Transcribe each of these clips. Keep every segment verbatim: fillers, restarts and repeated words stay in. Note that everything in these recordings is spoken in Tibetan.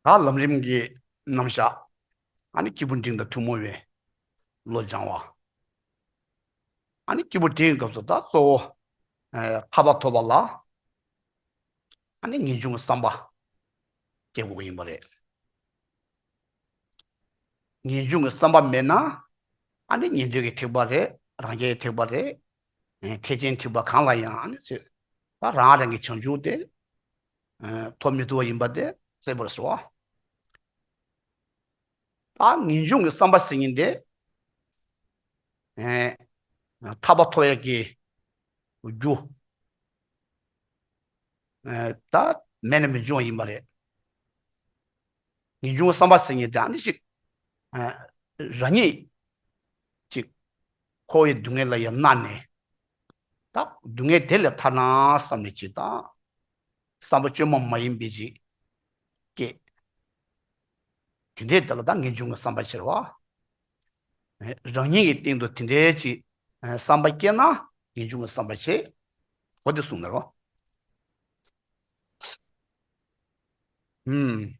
ད་ལམ་རིམ་གྱི་རྣམ་གཞག་ཨ་ནི་སྐྱེས་བུ་འབྲིང་དང་ཐུན་མོང་བའི་བློ་སྦྱང་བ། ཨ་ནི་སྐྱེས་བུ་འབྲིང་གི་སྐབས་སུ་ད་གཙོ་བོ་ཨེ་ཐར་པ་ཐོབ་པ་ལ་ཨ་ནི་ངེས་འབྱུང་གི་བསམ་པ་སྐྱེ་དགོས་ཀྱི་ཡིན་པ་རེད། ངེས་འབྱུང་གི་བསམ་པ་མེད་ན་ཨ་ནི་ཉན་ཐོས་ཀྱི་ཐེག་པ་རེད། རང་རྒྱལ་གྱི་ཐེག་པ་རེད། ཨེ་ཐེག་ཆེན་ཐེག་པ་གང་ལ་ཡང་ཨ་ནི་ཚེ་ད་རང་རང་གི་བྱང་ཆུབ་དེ་ཨེ་ཐོབ་མི་ཐུབ་པ་ཡིན་པ་དེ་གསལ་པོ་རེད་ཟེར་བ། ད་ངེས་འབྱུང་གི་བསམ་པ་ཟེར་མཁན་དེ་ཨེ་ཐར་པ་ཐོབ་ཡག་གི་རྒྱུ་ཨེ་ད་མེད་ན་མི་འབྱུང་བ་ཡིན་པ་རེད། ངེས་འབྱུང་བསམ་པ་ཟེར་མཁན་དེ་ཨ་ནི་ཞིག་ཨ་རང་ཉིད་ཅིག་འཁོར་བའི་སྡུག་བསྔལ་ལ་ཡང་མནར་ནས་ད་སྡུག་བསྔལ་དེ་ལས་ཐར་ན་བསམ་ནས་ཅིག་ད་བསམ་པ་བཅོས་མ་མ་ཡིན་པའི་ཅིག་སྐྱེས། དེ་འདྲའི་དེ་ལ་ད་ངེས་འབྱུང་གི་བསམ་པ་བྱེད་པ། རང་ཉིད་ཀྱི་སྟེང་དུ་དེ་འདྲའི་ཅིག་བསམ་པ་སྐྱེས་ན་ངེས་འབྱུང་གི་བསམ་པ་བྱེད། འོ་དེ་གསུངས་ནས་རོ། ཨུམ།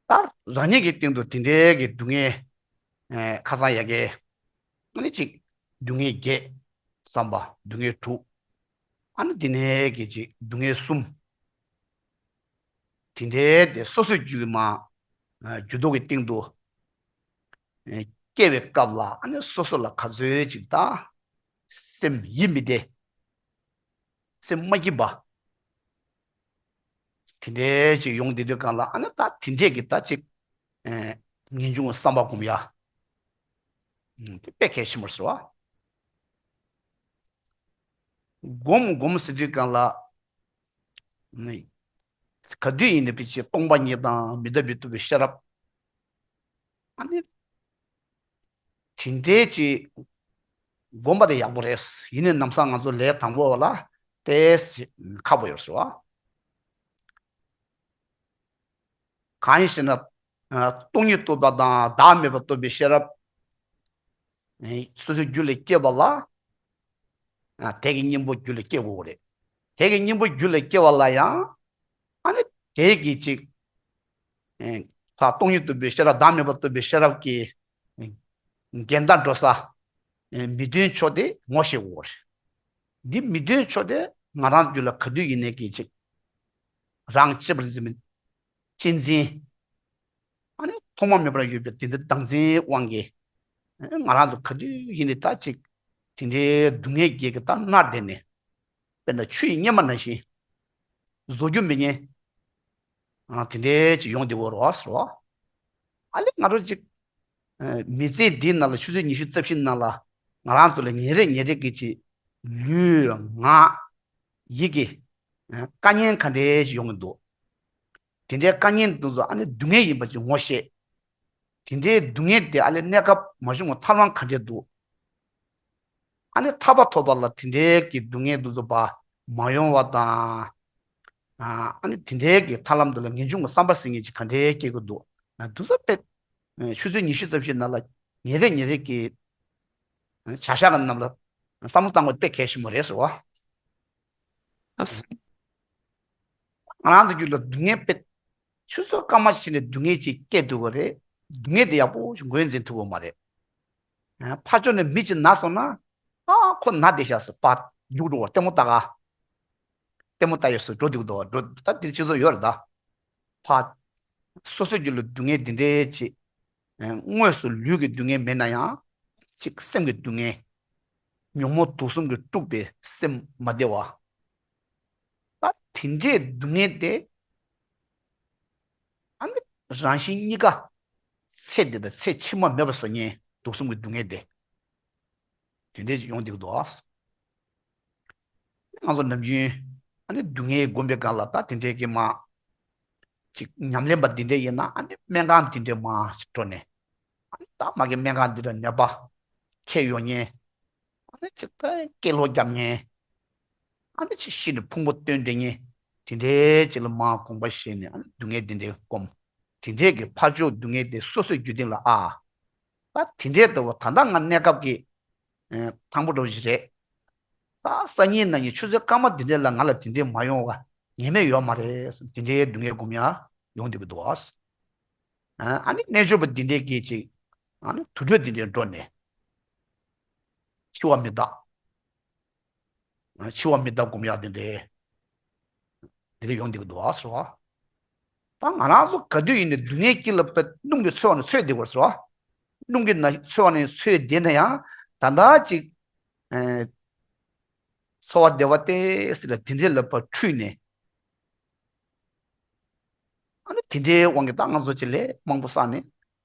ད་རང་ཉིད་ཀྱི་སྟེང་དུ་དེ་འདྲའི་གི་སྡུག་བསྔལ་ཨེ་ཁ་སང་ཡ་གི་ཨ་ནི་ཅིག་སྡུག་བསྔལ་བརྒྱད་བསམ་པ་སྡུག་བསྔལ་དྲུག་ཨ་ནི་དེ་ནས་གི་ཅིག་སྡུག་བསྔལ་གསུམ། དེ་འདྲའི་དེ་སོ་སོའི་རྒྱུད་ཀྱི་མ་རྒྱུད་ཐོག་གི་སྟེང་དུ་ཨེ་སྐྱེ་བའི་སྐབས་ལ་ཨ་ནི་སོ་སོ་ལ་ག་ཚོད་ཅིག་ད་སེམས་ཡིད་མི་བདེ། སེམས་མ་སྐྱིད་པ། དེ་འདྲའི་ཅིག་ཡོང་བསྡད་དུས་སྒང་ལ་ཨ་ནི་ད་དེ་འདྲའི་གི་ད་ཅིག་ཨེ་ངེས་འབྱུང་བསམ་པ་སྒོམ་ཡ། ཨུམ་དེ་དཔེ་གལ་ཆེན་པོ་རེད་ཟེར་བ། སྒོམ་སྒོམ་ཟེར་དུས་སྒང་ལ་ནི་ག་དུས་ཡིན་ནའི་ཕལ་ཆེར་སྟོང་པ་ཉིད་དང་མི་རྟག་པའི་རྟོགས་པའི་ཤེས་རབ། ཨ་ནི་དེ་འདྲའི་ཅིག་སྒོམ་པ་དེ་ཡག་པོ་རེད། ཡིན་ནའི་ལམ་སང་ང་ཚོ་ལས་དང་པོ་ལ་ཏོག་ཙམ་ཁག་པོ་ཡོད་ཟེར་བ། གང་ཡིན་ཞེ་ན། ཨ་སྟོང་ཉིད་རྟོགས་པ་དང་བདག་མེད་པ་རྟོགས་པའི་ཤེས་རབ། ཨེ་སོ་སོའི་རྒྱུད་ལ་སྐྱེ་བ་ལ། ཨ་དེ་གི་གཉེན་པོ་རྒྱུད་ལ་སྐྱེ་དགོས་རེད། དེ་གི་གཉེན་པོ་རྒྱུད་ལ་སྐྱེ་བ་ལ་ཡང་། ཨ་ནི་དེ་གི་ཅིག་ཨེ་ད་སྟོང་ཉིད་རྟོགས་པའི་ཤེས་རབ་བདག་མེད་པ་རྟོགས་པའི་ཤེས་རབ་ཀྱི་འགལ་ཟླ་འགྲོ་ས། ཨེ་མི་མཐུན་ཕྱོགས་དེ་ངོ་ཤེས་དགོས་རེད། འདི་མི་མཐུན་ཕྱོགས་དེ་ང་རང་རྒྱུད་ལ་ག་དུས་ཡིན་ནའི་གི་ཅིག་རང་གཅེས་པར་འཛིན་པའི་གཅེས་འཛིན། ཨ་ནི་ཐོག་མ་མེད་པར་ཡོད་པའི་དེ་ཚེ་བདག་འཛིན་དབང་གིས་ང་རང་ཚོ་ག་དུས་ཡིན་ནའི་ད་ཅིག་དེ་འདྲའི་སྡུག་བསྔལ་བརྒྱད་ཀྱིས་ད་མནར་བསྡད་ནས། དཔེར་ན་ཆུ་ཡི་གཉེར་མ་ནང་བཞིན། བཟོ་རྒྱུ་མི་ཉན། ཨ་དེ་འདྲའི་ཅིག་ཡོང་བསྡད་ཡོད་རེད་བ་ཟེར་བ། ཨ་ལས་ང་རང་ཅིག་ཨ་མི་ཚེ་འདིའི་ནང་ལ་ཆུ་ཚོད་ཉི་ཤུ་རྩ་བཞི་ནང་ལ་ང་རང་ཚོ་ལ་ཉིན་རེ་ཉིན་རེ་གི་ཅིག་ལུས་ངག་ཡིད་ཀྱི་ཨ་དཀའ་ངལ་ག་འདྲའི་ཞིག་ཡོང་གི་འདུག་དེ་འདྲའི་དཀའ་ངལ་འདི་ཚོ་ཨ་ནི་སྡུག་བསྔལ་ཡིན་པ་ཅིག་ངོ་ཤེས། དེ་འདྲའི་སྡུག་བསྔལ་དེ་ཨ་ལས་གནས་སྐབས་མ་བྱུང་བ་ཐར་ལམ་ག་འདྲས་འདུག་ཨ་ནི་ཐར་པ་ཐོབ་པ་ལ་དེ་འདྲའི་གི་སྡུག་བསྔལ་འདི་ཚོ་བ་མ་ཡོང་བ་དང་། ཨ་ཨ་ནི་དེ་འདྲའི་གི་ཐར་ལམ་འདི་ལ་ངེས་འབྱུང་གི་བསམ་པ་ཟེར་མཁན་ཅིག་ག་འདྲའི་སྐྱེ་གི་འདུག་ཨ་འདི་ཚོ་དཔེ་ཆུ་ཚོད་ཉི་ཤུ་རྩ་བཞི་ནང་ལ་ཉིན་རེ་ཉིན་རེ་གི་བྱ་བཞག་གི་རྣམས་ལ་བསམ་བློ་བཏང་དགོས་དཔེ་གལ་ཆེན་པོ་རེད་ཟེར་བ། ང་རང་ཚོ་རྒྱུད་ལ་སྡུག་བསྔལ་དཔེ། ཆུ་ཚོད་སྐར་མ་ཕྱིན་ནས་སྡུག་བསྔལ་ཅིག་སྐྱེ་ཐུབ་ཀྱི་རེད། སྡུག་བསྔལ་དེ་ཡག་པོ་ཞིག་ངོས་འཛིན་ཐུབ་ཀྱི་མ་རེད། ཕར་ཕྱོགས་ནས་མི་གཅིག་ན་སོང་ན། ཨ་ཁོ་ན་བསྡད་ཤག་ཟེར་ཕར་རྒྱུགས་འགྲོ་བ་ལྟད་མོ་ལྟ་ག་ལྟད་མོ་ལྟ་ཡོད་ཟེར་འགྲོ་འདུག་འདུག་འགྲོ་ད་དེ་ཕྱི་ཚོད་ཡོད་རེད་ད། ཕར། སོ་སོའི་རྒྱུད་ལ་སྡུག་བསྔལ་འདི་འདྲའི་ཅིག་དངོས་སུ་ལུས་ཀྱི་སྡུག་བསྔལ་མེད་ན་ཡང་། ཅིག་སེམས་ཀྱི་སྡུག་བསྔལ། ཉོན་མོངས་དུག་གསུམ་གྱིས་དཀྲུགས་པའི་སེམས་མ་བདེ་བ། ད་དེ་འདྲའི་སྡུག་བསྔལ་དེ། ཨ་ནི་རང་གཞན་གཉིས་ཀ་ཚེ་འདི་དང་ཚེ་ཕྱི་མ་མེད་པ་བཟོ་མཁན་དུག་གསུམ་གྱི་སྡུག་བསྔལ་དེ། དེ་འདྲའི་ཅིག་ཡོང་བསྡད་ཀྱི་འདུག་ཨ། ང་ཚོ་ནམ་རྒྱུན་ཨ་ནི་སྡུག་བསྔལ་སྒོམ་པའི་སྒང་ལ་ད་དེ་འདྲའི་གི་མ་ཅིག་ཉམས་ལེན་པ་འདི་འདྲ་ཡིན་ན་ཨ་ནི་སྨན་ཁང་འདི་འདྲ་མ་ཅིག་འགྲོ་ནས་ཨ་ནི་ད་མ་གི་སྨན་ཁང་འདི་འདྲ་ནད་པ་ཁྱེར་ཡོང་མཁན། ཨ་ནི་ཅིག་ད་སྐད་ལོག་རྒྱབ་མཁན། ཨ་ནི་ཅིག་ཤི་ནས་ཕུང་པོ་བཏོན་འདྲ་མཁན། དེ་འདྲའི་ཅིག་ལ་མ་དགོངས་པ་བཞེས་ནས་ཨ་ནི་སྡུག་བསྔལ་འདི་འདྲའི་སྒོམ། དེ་འདྲའི་གི་ཕར་ཕྱོགས་སྡུག་བསྔལ་དེ་སོ་སོའི་རྒྱུད་སྟེང་ལ་ཨ། ད་དེ་འདྲའི་ལྟ་བུ་ད་ལྟ་ང་གནས་སྐབས་ཀྱི་ཨེ་དང་པོ་འདྲ་བོ་ཞིག་རེད། ད་སང་ཉིན་གནངས་ཉིན་ཆུ་ཚོད་སྐར་མ་འདི་འདྲའི་ལ་ང་ལ་དེ་འདྲའི་མ་ཡོང་བ་ངེས་མེད་ཡོད་མ་རེད་བསམ་དེ་འདྲའི་སྡུག་བསྔལ་སྒོམ་ཡ། ཡོང་བསྡད་ཀྱི་འདུག་ཨ། ཨ་ནི་རྣལ་འབྱོར་པ་འདི་འདྲའི་གི་ཅིག་ཨ་ནི་དུར་ཁྲོད་འདི་འདྲའི་འགྲོ་ནས་འཆི་བ་མི་རྟག་འཆི་བ་མི་རྟག་སྒོམ་ཡག་འདི་འདྲའི་འདི་འདྲའི་ཡོང་བསྡད་ཀྱི་འདུག་ཨ་ཟེར་བ། ད་ང་རང་ཚོ་ག་དུས་ཡིན་ནའི་སྡུག་བསྔལ་དཀྱིལ་ལ་དཔེ་སྣུམ་གྱིས་འཚོད་པ་ནང་འཚོད་བསྡད་དགོས་ཟེར་བ། སྣུམ་གྱིས་ན་འཚོད་པ་ནང་འཚོད་བསྡད་ན་ཡང་ད་ལྟ་ཅིག་ཨེ། འཚོ་བ་བདེ་བ་ཏོག་ཙམ་ལ་དེ་འདྲའི་ལ་ཕར་འཁྲུལ་ནས། ཨ་ནི་དེ་འདྲའི་དབང་གིས་ད་ང་ཚོ་ཅིག་ལས་མང་པོ་བསགས་ནས་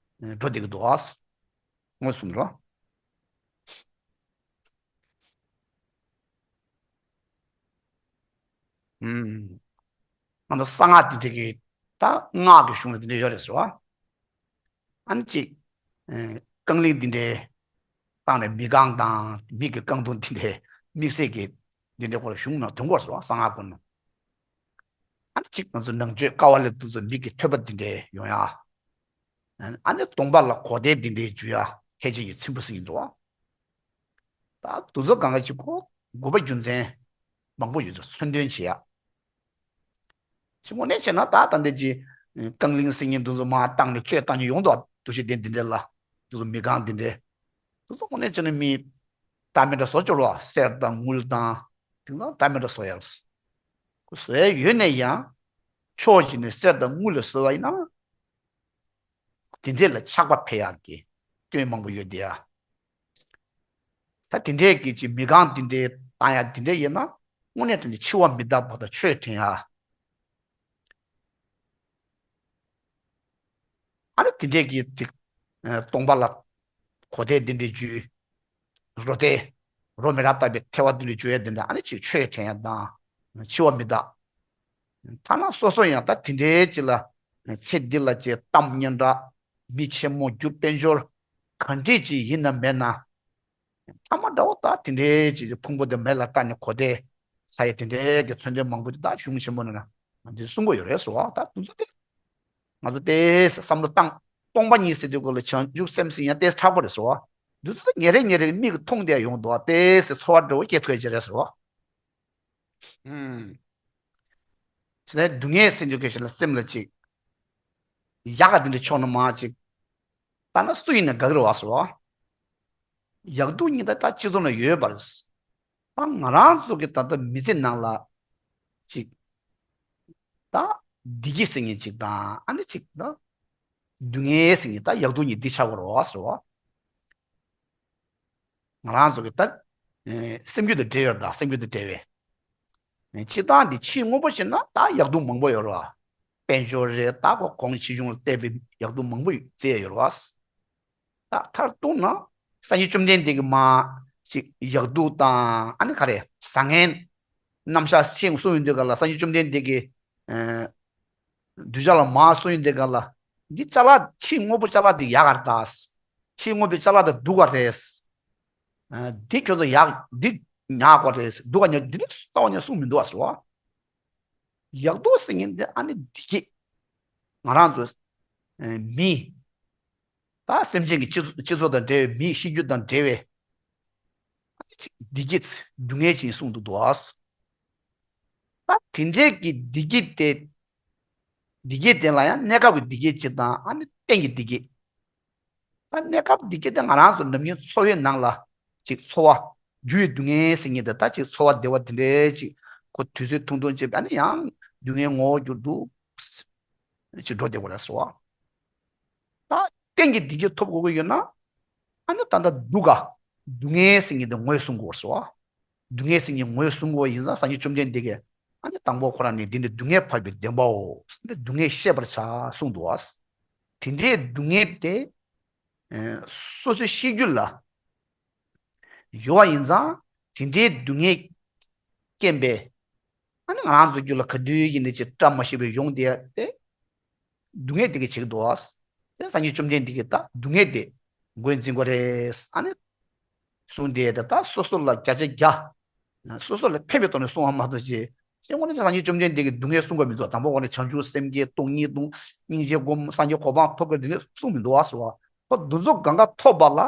འགྲོ་བསྡད་ཀྱི་འདུག་ཨ། མངོན་སུམ་རོ། ཨུམ། ང་ཚོ་གསང་སྔགས་དེ་འདྲའི་གི་ད་སྔགས་ཀྱི་གཞུང་ལ་དེ་འདྲ་ཡོད་རེད་ཟེར་བ། ཨ་ནི་ཅིག་ཨེ། རྐང་གླིང་འདི་འདྲའི་བཏང་ནས་མིག་རྐང་དང་མིག་གི་རྐང་གདུང་འདི་འདྲའི་དམིགས་བསལ་གྱི་འདི་འདྲའི་སྐོར་གཞུང་ནང་འདོན་གྱི་ཡོད་རེད་ཟེར་བ། གསང་སྔགས་སྐོར་ནང་། ཨ་ནི་ཅིག་ང་ཚོ་ནང་ཆོས་ཀ་བ་ལ་དུས་ཚོད་མིག་གི་ཐོད་པ་འདི་འདྲའི་ཡོང་ཡ། ཨ་ནི་གདོང་པ་ལ་གོ་དེ་འདི་འདྲའི་འཇུ་ཡ་ཁས་ཅིག་གི་ཚིམ་པོ་ཟིན་འདུག་བ། ད་དུས་ཚོད་གང་ག་ཅིག་གོ་དགོས་པ་རྒྱུ་མཚན་མང་པོ་ཡོད་ཚུལ་མཚོན་འདོན་བྱེད་ཡ། ཅིག་དངོས་གནས་བྱས་ན་ད་ད་འདི་ཅིག་རྐང་གླིང་སེང་གེ་འདི་ཚོ་མར་བཏང་ནས་གཅོད་བཏང་ནས་ཡོང་འདུག་འདུ་ཤེས་ལྡན་འདི་འདྲ་ལ། འདི་ཚོ་མི་གང་འདི་འདྲ། འདི་ཚོ་དངོས་གནས་བྱས་ན་མི་རྟ་མི་འདྲ་བཟོ་ཆོག་ལ་གསེར་དང་དངུལ་དང་དེང་སང་རྟ་མི་འདྲ་བཟོ་ཡ་རེད། ཁོ་བཟོ་ཡ་ཡོད་ནས་ཡང་ཕྱོགས་གཅིག་ནས་གསེར་དང་དངུལ་ལ་བཟོས་པ་ཡིན་ན། དེ་འདྲས་ལ་ཆགས་པ་འཕེལ་ཡག་གི་སྐྱོན་མང་པོ་ཡོད་དེ་ཡ། ད་དེ་འདྲས་ཀྱི་ཅིག་མི་གང་དེ་འདྲས་བཏང་ཡག་དེ་འདྲས་ཡིན་ན་དངོས་གནས་དྲང་གནས་འཆི་བ་མི་རྟག་པ་དང་ཆོས་དྲན་ཡག་ཨ་ནི་དེ་འདྲས་ཀྱི་ཅིག་སྟོང་པ་ལ་གོ་དེ་དེ་འདྲས་འཇུས། རོ་དེ། རོ་མི་རབས་ལྟ་བུའི་ཐལ་བ་དེ་འདྲས་འཇུ་ཡག་དེ་འདྲས་ཨ་ནི་ཅིག་ཆོས་དྲན་ཡག་དང་འཆི་བ་མི་རྟག་ཐ་ན་སོ་སོ་ཡང་ད་དེ་འདྲའི་ཅིག་ལ། ཚེ་འདི་ལ་ཅིག་གཏམ་སྙན་གྲགས། མི་ཆེན་མོ་རྒྱུ་དཔལ་འབྱོར། ག་འདྲས་ཅིག་ཡིན་ན་མེད་ན། ཐ་མ་འདྲ་བོ་ད་དེ་འདྲའི་ཅིག་ཕུང་པོ་དེ་མེ་ལ་བཀྲ་ནས་གོ་དེ། ས་ཡ་དེ་འདྲའི་གི་མཚོན་དོན་མང་པོ་དེ་ད་གཞུང་ཆེན་མོ་ནང་ན་འདི་གསུང་གི་ཡོད་རེད་ཟེར་བ། ད་དེ་ཚོ་དེ་ང་ཚོ་དེ་བསམ་བློ་བཏང་། སྟོང་པ་ཉིད་ཟེར་དུས་སྐོར་ལ་བྱང་ཆུབ་སེམས་ཟེར་ཡང་དེ་དྲག་པོ་རེད་ཟེར་བ། འདི་ཚོ་ད་ཉེ་རེ་ཉེ་རེ་མིག་གིས་མཐོང་བསྡད་ཡོང་འདུག་བ། དེ་ཚེ་ཚོར་བ་འདྲ་བོ་སྐྱེ་ཐུབ་ཡ་ཅིག་རེད་ཟེར་བ། ཨུམ། ཞེ་ན་སྡུག་བསྔལ་ཟེར་རྒྱུ་གི་ཞེ་ན་སེམས་ལ་ཅིག་ཡག་ག་དེ་འདྲ་ཕྱོགས་ན་མ་ཅིག་ལྟ་ན་སུ་ཡིན་ན་དགའ་གི་རེད་བ་ཟེར་བ། ཡག་སྡུག་གཉིས་ད་ད་སྤྱི་ཚོགས་ན་ཡོད་པ་རེད། ད་ང་རང་ཚོ་གི་ད་ལྟ་མི་ཚེ་ནང་ལ་ཅིག་ད་བདེ་སྐྱིད་ཟེར་མཁན་ཅིག་དང་ཨ་ནི་ཅིག་ད་སྡུག་བསྔལ་ཟེར་མཁན་ད་ཡག་སྡུག་གཉིས་འདི་ཆགས་པ་རེད་བ་ཟེར་བ། ང་རང་ཚོ་གི་ད། ཨེ། སེམས་རྒྱུད་དང་འབྲེལ་ཡོད་ད་སེམས་རྒྱུད་དང་འབྲེལ་བའི། ཨེ། སྤྱིར་བཏང་འདི་ཕྱིའི་དངོས་པོ་བྱས་ན་ད་ཡག་སྡུག་མང་པོ་ཡོད་རེད་བ། དཔལ་འབྱོར་རེད་ད་གོ་གོང་ཆེ་ཆུང་ལ་བལྟས་པའི་ཡག་སྡུག་མང་པོ་བཙལ་ཡོད་རེད་བ། ད་མཐར་གཏུགས་ན་སངས་རྒྱས་བཅོམ་ལྡན་འདས་ཀྱི་མ་ཅིག་ཡག་སྡུག་དང་ཨ་ནི་ག་རེ་བཟང་ངན། རྣམ་གཞག་ཤེས་གསུངས་ཡོང་དུས་ག་ལ་སངས་རྒྱས་བཅོམ་ལྡན་འདས་ཀྱིས། ཨེ། གདུལ་བྱ་ལ་མ་གསུངས་ཡོང་དུས་ག་ལ། འདི་ཅ་ལག་ཕྱིའི་དངོས་པོ་ཅ་ལག་དེ་ཡག་ག་རེད་ད། ཕྱིའི་དངོས་པོའི་ཅ་ལག་དེ་སྡུག་ག་རེད། ཨ། འདི་ཁྱོད་ཚོ་ཡག་འདི་ཉག་ག་རེད་སྡུག་ག་ཉག་འདི་ནི་རྩ་བ་ནས་གསུངས་མི་འདུག་ཨ་ཟེར་བ། ཡག་སྡུག་ཟེར་མཁན་འདི་ཨ་ནི་བདེ་སྐྱིད། ང་རང་ཚོ། ཨ། མི། ད་སེམས་ཅན་གྱི་སྤྱི་ཚོགས་སྤྱི་ཚོགས་དང་འབྲེལ་བའི་མིའི་གཤིས་རྒྱུད་དང་འབྲེལ་བའི། ཨ་ནི་ཅིག་བདེ་སྐྱིད་སྡུག་བསྔལ་ཅིག་གསུངས་འདུག་འདུག་ཨ། ད་དེ་འདྲའི་གི་བདེ་སྐྱིད་དེ། བདེ་སྐྱིད་དེ་ལ་ཡང་གནས་སྐབས་ཀྱི་བདེ་སྐྱིད་ཅིག་དང་ཨ་ནི་གཏན་གྱི་བདེ་སྐྱིད། ད་གནས་སྐབས་བདེ་སྐྱིད་དེ་ང་རང་ཚོ་ནམ་རྒྱུན་འཚོ་བའི་ནང་ལ་ཅིག་འཚོ་བ་རྒྱུ་ཡི་སྡུག་བསྔལ་ཟེར་མཁན་དེ་ད་ཅིག་འཚོ་བ་བདེ་བ་དེ་འདྲའི་ཅིག་ཁོ་དུས་ཚོད་ཐུང་ཐུང་ཅིག་ཨ་ནི་ཡང་སྡུག་བསྔལ་ངོ་བོ་འགྱུར་འདུག་ཅིག་འགྲོ་བསྡད་དགོས་རེད་ཟེར་བ། ད་གཏན་གྱི་བདེ་སྐྱིད་ཐོབ་དགོས་ཀྱི་ཡོད་ན། ཨ་ནི་ད་ལྟ་སྡུག་ག་སྡུག་བསྔལ་ཟེར་མཁན་དེ་ངོས་བཟུང་དགོས་ཟེར་བ། སྡུག་བསྔལ་ཟེར་མཁན་ངོས་བཟུང་དགོས་ཡིན་ཙང་སངས་རྒྱས་བཅོམ་ལྡན་འདས་ཀྱིས་ཨ་ནི་དང་པོ་ཁོ་རང་ནས་འདི་ནི་སྡུག་བསྔལ་འཕགས་པའི་བདེན་པའོ། སྡུག་བསྔལ་ཤེས་པར་བྱ་གསུངས་འདུག་བ། དེ་འདྲའི་སྡུག་བསྔལ་དེ། ཨེ། སོ་སོའི་གཤིས་རྒྱུད་ལ་ཡོད་པ་ཡིན་ཙང་དེ་འདྲའི་སྡུག་བསྔལ་རྐྱེན་པས། ཨ་ནི་ང་རང་ཚོ་རྒྱུད་ལ་ག་དུས་ཡིན་ནའི་ཅིག་བཀྲ་མ་ཤིས་པའི་ཡོང་དེ་དེ། སྡུག་བསྔལ་དེ་གིས་བྱེད་ཀྱི་འདུག་བ། དེ་སངས་རྒྱས་བཅོམ་ལྡན་འདས་ཀྱིས་ད་སྡུག་བསྔལ་དེ་ངོས་འཛིན་དགོས་རེད། ཨ་ནི་གསུངས་དེ་ད་ད་སོ་སོ་ལ་བརྒྱ་ཆ་བརྒྱ། སོ་སོ་ལ་ཕན་པའི་ཐོག་ནས་གསུངས་པ་མ་གཏོགས་ཅི། ཅེས་དངོས་གནས་སངས་རྒྱས་བཅོམ་ལྡན་འདས་ཀྱིས་སྡུག་བསྔལ་གསུང་གི་མི་འདུག་དང་པོ་འོག་ནས་བྱང་ཆུབ་སེམས་བསྐྱེད་སྟོང་ཉིད་སྟོང་སྙིང་རྗེ་སྒོམ་སངས་རྒྱས་གོ་འཕང་ཐོབ་དགོས་འདི་ནས་གསུངས་མི་འདུག་བ་ཟེར་བ། ཁོ་འདི་ཚོ་གང་ག་ཐོབ་པ་ལ།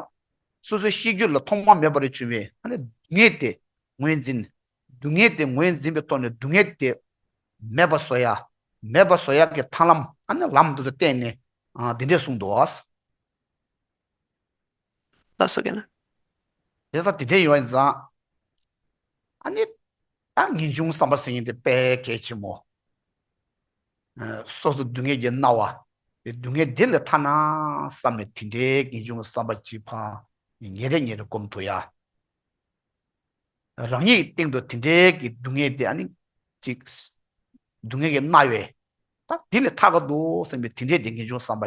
སོ་སོའི་གཤིས་རྒྱུད་ལ་ཐོག་མ་མེད་པར་བྱུང་བའི་ཨ་ནི་སྡུག་བསྔལ་དེ་ངོས་འཛིན། སྡུག་བསྔལ་དེ་ངོས་འཛིན་པའི་ཐོག་ནས་སྡུག་བསྔལ་དེ་མེད་པ་བཟོ་ཡ། མེད་པ་བཟོ་ཡ་གི་ཐབས་ལམ་ ཨ་ནི་ལམ་དུ་བསྟན་ནས་ཨ་འདི་འདྲས་གསུངས་འདུག། ལགས་སོ་རྒན་ལགས། དེ་ས་དེ་འདྲས་ཡོད་ཙང་། ཨ་ནི། ད་ངེས་འབྱུང་བསམ་པ་ཟེར་མཁན་དེ་དཔེ་གལ་ཆེན་མོ། ཨ་སོ་སོ་སྡུག་བསྔལ་གྱི་སྣང་བ། དེ་སྡུག་བསྔལ་འདི་ལས་ཐར་ན་བསམ་ནས་དེ་འདྲའི་ངེས་འབྱུང་བསམ་པ་ཅིག་ཕར་ཉིན་རེ་ཉིན་རེ་སྒོམ་ཐུབ་ཡ། རང་ཉིད་ཀྱི་སྟེང་དུ་དེ་འདྲའི་གི་སྡུག་བསྔལ་དེ་ཨ་ནི་ཅིག་སྡུག་བསྔལ་གྱི་སྣང་བས། ད་དེ་ལས་ཐར་ག་འདུག་བསམ་པའི་དེ་འདྲའི་དེ་ངེས་འབྱུང་བསམ་པ་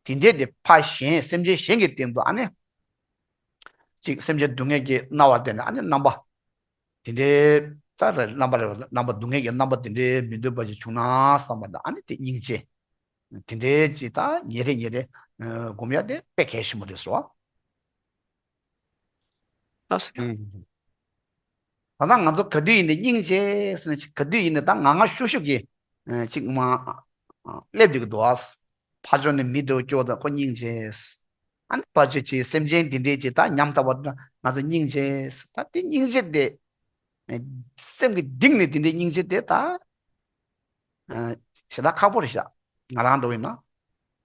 བྱེད། དེ་འདྲའི་དེ་ཕར་གཞན་སེམས་ཅན་གཞན་གྱི་སྟེང་དུ་ཨ་ནི། ཅིག་སེམས་ཅན་སྡུག་བསྔལ་གྱི་སྣང་བ་དེ་ནི་ཨ་ནི་རྣམ་པ། དེ་འདྲའི་ད་རེ་རྣམ་པ་རེ་རྣམ་པ་སྡུག་བསྔལ་གྱི་རྣམ་པ་དེ་འདྲའི་མི་འདོད་པ་ཞིག་བྱུང་ན་བསམ་པ་དང་ཨ་ནི་དེ་སྙིང་རྗེ། དེ་འདྲའི་ཅིག་ད་ཉིན་རེ་ཉིན་རེ་སྒོམ་ཡ་དེ་དཔེ་གལ་ཆེན་པོ་རེད་ཟེར་བ། ལགས་སོ། ད་ལྟ་ང་ཚོ་ག་དུས་ཡིན་ནའི་སྙིང་རྗེ་ཟེར་ནས་ཅིག་ག་དུས་ཡིན་ནའི་ད་ང་ང་ཤུགས་ཤུགས་ཀྱིས་ཅིག་མ་སླེབས་བསྡད་ཀྱི་འདུག་ཨ། ཕར་ཕྱོགས་ནས་མི་འདྲ་བོ་སྐྱོ་ད་ཁོ་སྙིང་རྗེ། ཨ་ནི་ཕར་ཕྱོགས་ཀྱི་སེམས་ཅན་འདི་འདྲའི་ཅིག་ད་ཉམ་ཐག་པ་ང་ཚོ་སྙིང་རྗེ། ད་དེ་སྙིང་རྗེ་དེ་སེམས་ཀྱི་གཏིང་ནས་དེ་འདྲའི་སྙིང་རྗེ་དེ་ད། ཞེ་དྲག་ཁག་པོ་རེད་ཤག་ང་རང་འགྲོ་ཡིན་ན།